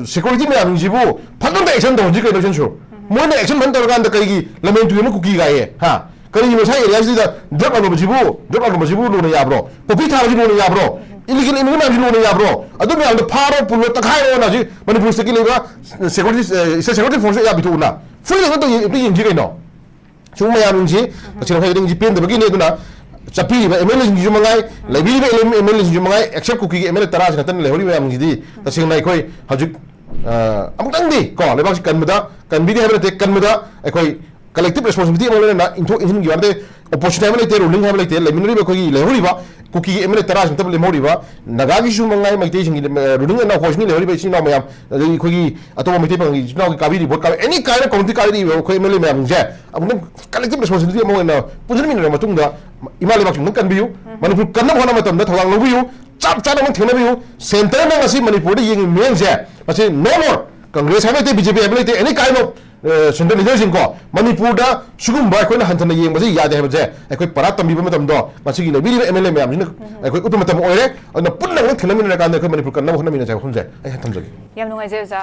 ꯁꯦꯀ꯭ꯌꯨꯔꯤꯇꯤ ꯃꯌꯥꯝꯁꯤꯡꯁꯤꯕꯨ ꯐꯖꯅ ꯑꯦꯛꯁꯟ ꯇꯧꯍꯟꯁꯤ ꯀꯩꯅꯣ, ꯏꯆꯟꯁꯨ? ꯃꯣꯏꯅ ꯑꯦꯛꯁꯟ ꯐꯖꯅ ꯇꯧꯔꯀꯥꯟꯗ ꯀꯩꯒꯤ ꯂꯃꯦꯟ ꯇꯨꯔꯦꯜ ꯑꯃ ꯀꯨꯀꯤ ꯀꯥꯏꯌꯦ, ꯍꯥ? ꯀꯔꯤꯒꯤ ꯃꯁꯥ ꯑꯦꯔꯤꯌꯥꯁꯤꯗ ꯗ꯭ꯔꯒ ꯂꯂꯣꯟꯕꯁꯤꯕꯨ, ꯗ꯭ꯔꯒ ꯂꯂꯣꯟꯕꯁꯤꯕꯨ ꯂꯨꯅ ꯌꯥꯕ꯭ꯔꯣ? ꯄꯣꯄꯤ ꯊꯥꯕꯁꯤ ꯂꯨꯅ ꯌꯥꯕ꯭ꯔꯣ? ꯏꯂꯤꯒꯦꯜ ꯏꯃꯤꯒ꯭ꯔꯦꯟ ꯃꯌꯥꯝꯁꯤ ꯂꯨꯅ ꯌꯥꯕ꯭ꯔꯣ? ꯑꯗꯨ ꯃꯌꯥꯝꯗꯣ ꯐꯥꯔꯣ, ꯄꯨꯜꯂꯣ, ꯇꯛꯈꯥꯏꯔꯣꯅ ꯍꯧꯖꯤꯛ ꯃꯅꯤꯄꯨꯔ ꯁ꯭ꯇꯦꯠꯀꯤ ꯂꯩꯕ ꯁꯦꯀ꯭ꯌꯨꯔꯤꯇꯤ, ꯑ, ꯁꯦꯀ꯭ꯌꯨꯔꯤꯇꯤ ꯐꯣꯔꯁ ꯌꯥꯕꯤꯊꯣꯛꯎꯅ꯫ ꯐ꯭ꯔꯤꯗ ꯑꯝꯇ ꯌꯦꯡ-, ꯑꯝꯇ ꯌꯦꯡꯁꯤ ꯀꯩꯅꯣ? ꯁꯤꯒꯨꯝꯕ ꯃꯌꯥꯝꯁꯤꯡꯁꯤ ꯇꯁꯦꯡꯅ ꯍꯥꯏꯔꯗꯤ ꯄꯦꯟꯗꯕꯒꯤꯅꯤ꯫ ꯑꯗꯨꯅ ꯆꯠꯄꯤꯔꯤꯕ ꯑꯦꯝ ꯑꯦꯜ ꯑꯦꯁꯤꯡꯁꯤꯁꯨ ꯃꯉꯥꯏ, ꯂꯩꯕꯤꯔꯤꯕ ꯑꯦꯝ ꯑꯦꯜ ꯑꯦꯁꯤꯡꯁꯤꯁꯨ ꯃꯉꯥꯏ, ꯑꯦꯛꯁꯦꯞ ꯀꯨꯀꯤꯒꯤ ꯑꯦꯝ ꯑꯦꯜ ꯑꯦ ꯇꯔꯥꯁꯤ ꯅꯠꯇꯅ ꯂꯩꯍꯧꯔꯤꯕ ꯃꯌꯥꯝꯁꯤꯗꯤ ꯇꯁꯦꯡꯅ ꯑꯩꯈꯣꯏ ꯍꯧꯖꯤꯛ, ꯑ, ꯑꯃꯨꯛꯇꯪꯗꯤ ꯀꯣ, ꯂꯩꯕꯥꯛꯁꯤ ꯀꯟꯕꯗ, ꯀꯟꯕꯤꯗꯦ ꯍꯥꯏꯕ ꯅꯠꯇꯦ, ꯀꯟꯕꯗ ꯑꯩꯈꯣꯏ ꯀꯂꯦꯛꯇꯤꯞ ꯔꯦꯁꯄꯣꯟꯁꯤꯕꯤꯂꯤꯇꯤ ꯑꯃ ꯂꯣꯏꯅꯅ ꯏꯟꯊꯣꯛ ꯏꯟꯁꯤꯟꯒꯤ ꯋꯥ ꯅꯠꯇꯦ꯫ ꯑꯣꯄꯣꯖꯤꯁꯟ ꯍꯥꯏꯕ ꯂꯩꯇꯦ, ꯔꯨꯂꯤꯡ ꯍꯥꯏꯕ ꯂꯩꯇꯦ, ꯂꯩꯃꯤꯟꯅꯔꯤꯕ ꯑꯩꯈꯣꯏꯒꯤ ꯂꯩꯍꯧꯔꯤꯕ ꯀꯨꯀꯤꯒꯤ ꯑꯦꯝ ꯑꯦꯜ ꯑꯦ ꯇꯔꯥꯁꯤꯃꯛꯇꯕꯨ ꯂꯦꯝꯍꯧꯔꯤꯕ ꯅꯥꯒꯥꯒꯤꯁꯨ ꯃꯉꯥꯏ, ꯃꯩꯇꯩꯁꯤꯡꯒꯤ ꯂꯦꯝ-, ꯑ, ꯔꯨꯂꯤꯡ ꯑꯦꯟ ꯅꯥꯎ ꯍꯣꯏꯁꯤꯡꯒꯤ ꯂꯩꯍꯧꯔꯤꯕ ꯏꯆꯤꯟ ꯏꯅꯥꯎ ꯃꯌꯥꯝ, ꯑꯗꯒꯤ ꯑꯩꯈꯣꯏꯒꯤ ꯑꯇꯣꯞꯄ ꯃꯩꯇꯩ ꯄꯥꯉꯜꯒꯤ ꯏꯆꯤꯟ ꯏꯅꯥꯎꯒꯤ ꯀꯥꯕꯤꯔꯤꯕ ꯚꯣꯠ ꯀꯥꯕꯤ, ꯑꯦꯅꯤ ꯀꯥꯏꯟ ꯑꯣꯐ ꯀꯝꯃꯨꯅꯤꯇꯤ ꯀꯥꯕꯤꯔꯤꯕ ꯑꯩꯈꯣꯏ ꯑꯦꯝ ꯑꯦꯜ ꯑꯦ ꯃꯌꯥꯝꯁꯤꯡꯁꯦ ꯑꯃꯨꯛꯇꯪ ꯀꯂꯦꯛꯇꯤꯞ ꯔꯦꯁꯄꯣꯟꯁꯤꯕꯤꯂꯤꯇꯤ ꯑꯃ ꯑꯣꯏꯅ ꯄꯨꯟꯁꯤꯟꯃꯤꯟꯅꯔꯕ ꯃꯇꯨꯡꯗ ꯏꯃꯥ ꯂꯩꯕꯥꯛꯁꯤꯡꯅ ꯀꯟꯕꯤꯌꯨ, ꯃꯅꯤꯄꯨꯔ ꯀꯟꯅꯕ ꯍꯣꯠꯅꯕ ꯃꯇꯝꯗ ꯊꯧꯗꯥꯡ ꯂꯧꯕꯤꯌꯨ, ꯆꯞ ꯆꯥꯅ ꯑꯃꯨꯛ ꯊꯦꯡꯅꯕꯤꯌꯨ꯫ ꯁꯦꯟꯇꯔꯅ ꯉꯁꯤ ꯃꯅꯤꯄꯨꯔꯗ ꯌꯦꯡꯉꯤ ꯃꯤꯠꯌꯦꯡꯁꯦ ꯃꯁꯤ no more, ꯀꯪꯒ꯭ꯔꯦꯁ ꯍꯥꯏꯕ ꯂꯩꯇꯦ, ꯕꯤ ꯖꯦ ꯄꯤ ꯍꯥꯏꯕ ꯂꯩꯇꯦ, ꯑꯦꯅꯤ ꯀꯥꯏꯟ ꯑꯣꯐ ꯁꯦꯟꯇ꯭ꯔꯦꯜ ꯂꯤꯗꯔꯁꯤꯡ ꯀꯣ, ꯃꯅꯤꯄꯨꯔꯗ ꯁꯤꯒꯨꯝꯕ ꯑꯩꯈꯣꯏꯅ ꯍꯟꯊꯅ ꯌꯦꯡꯕꯁꯦ ꯌꯥꯗꯦ ꯍꯥꯏꯕꯁꯦ ꯑꯩꯈꯣꯏ ꯄꯔꯥ ꯇꯝꯕꯤꯕ ꯃꯇꯝꯗꯣ ꯉꯁꯤꯒꯤ ꯂꯩꯕꯤꯔꯤꯕ ꯑꯦꯝ ꯑꯦꯜ ꯑꯦ ꯃꯌꯥꯝꯁꯤꯅ ꯑꯩꯈꯣꯏ ꯎꯠꯄ ꯃꯇꯝ ꯑꯣꯏꯔꯦ꯫ ꯑꯗꯨꯅ ꯄꯨꯟꯅ ꯑꯃꯨꯛ ꯊꯦꯡꯅꯃꯤꯟꯅꯔꯀꯥꯟꯗ ꯑꯩꯈꯣꯏ ꯃꯅꯤꯄꯨꯔ ꯀꯟꯅꯕ ꯍꯣꯠꯅꯃꯤꯟꯅꯁꯦ ꯍꯥꯏꯕ ꯋꯥꯐꯝꯁꯦ ꯑꯩ ꯊꯝꯖꯒꯦ꯫ ꯌꯥꯝ ꯅꯨꯡꯉꯥꯏꯖꯩ ꯑꯣꯖꯥ꯫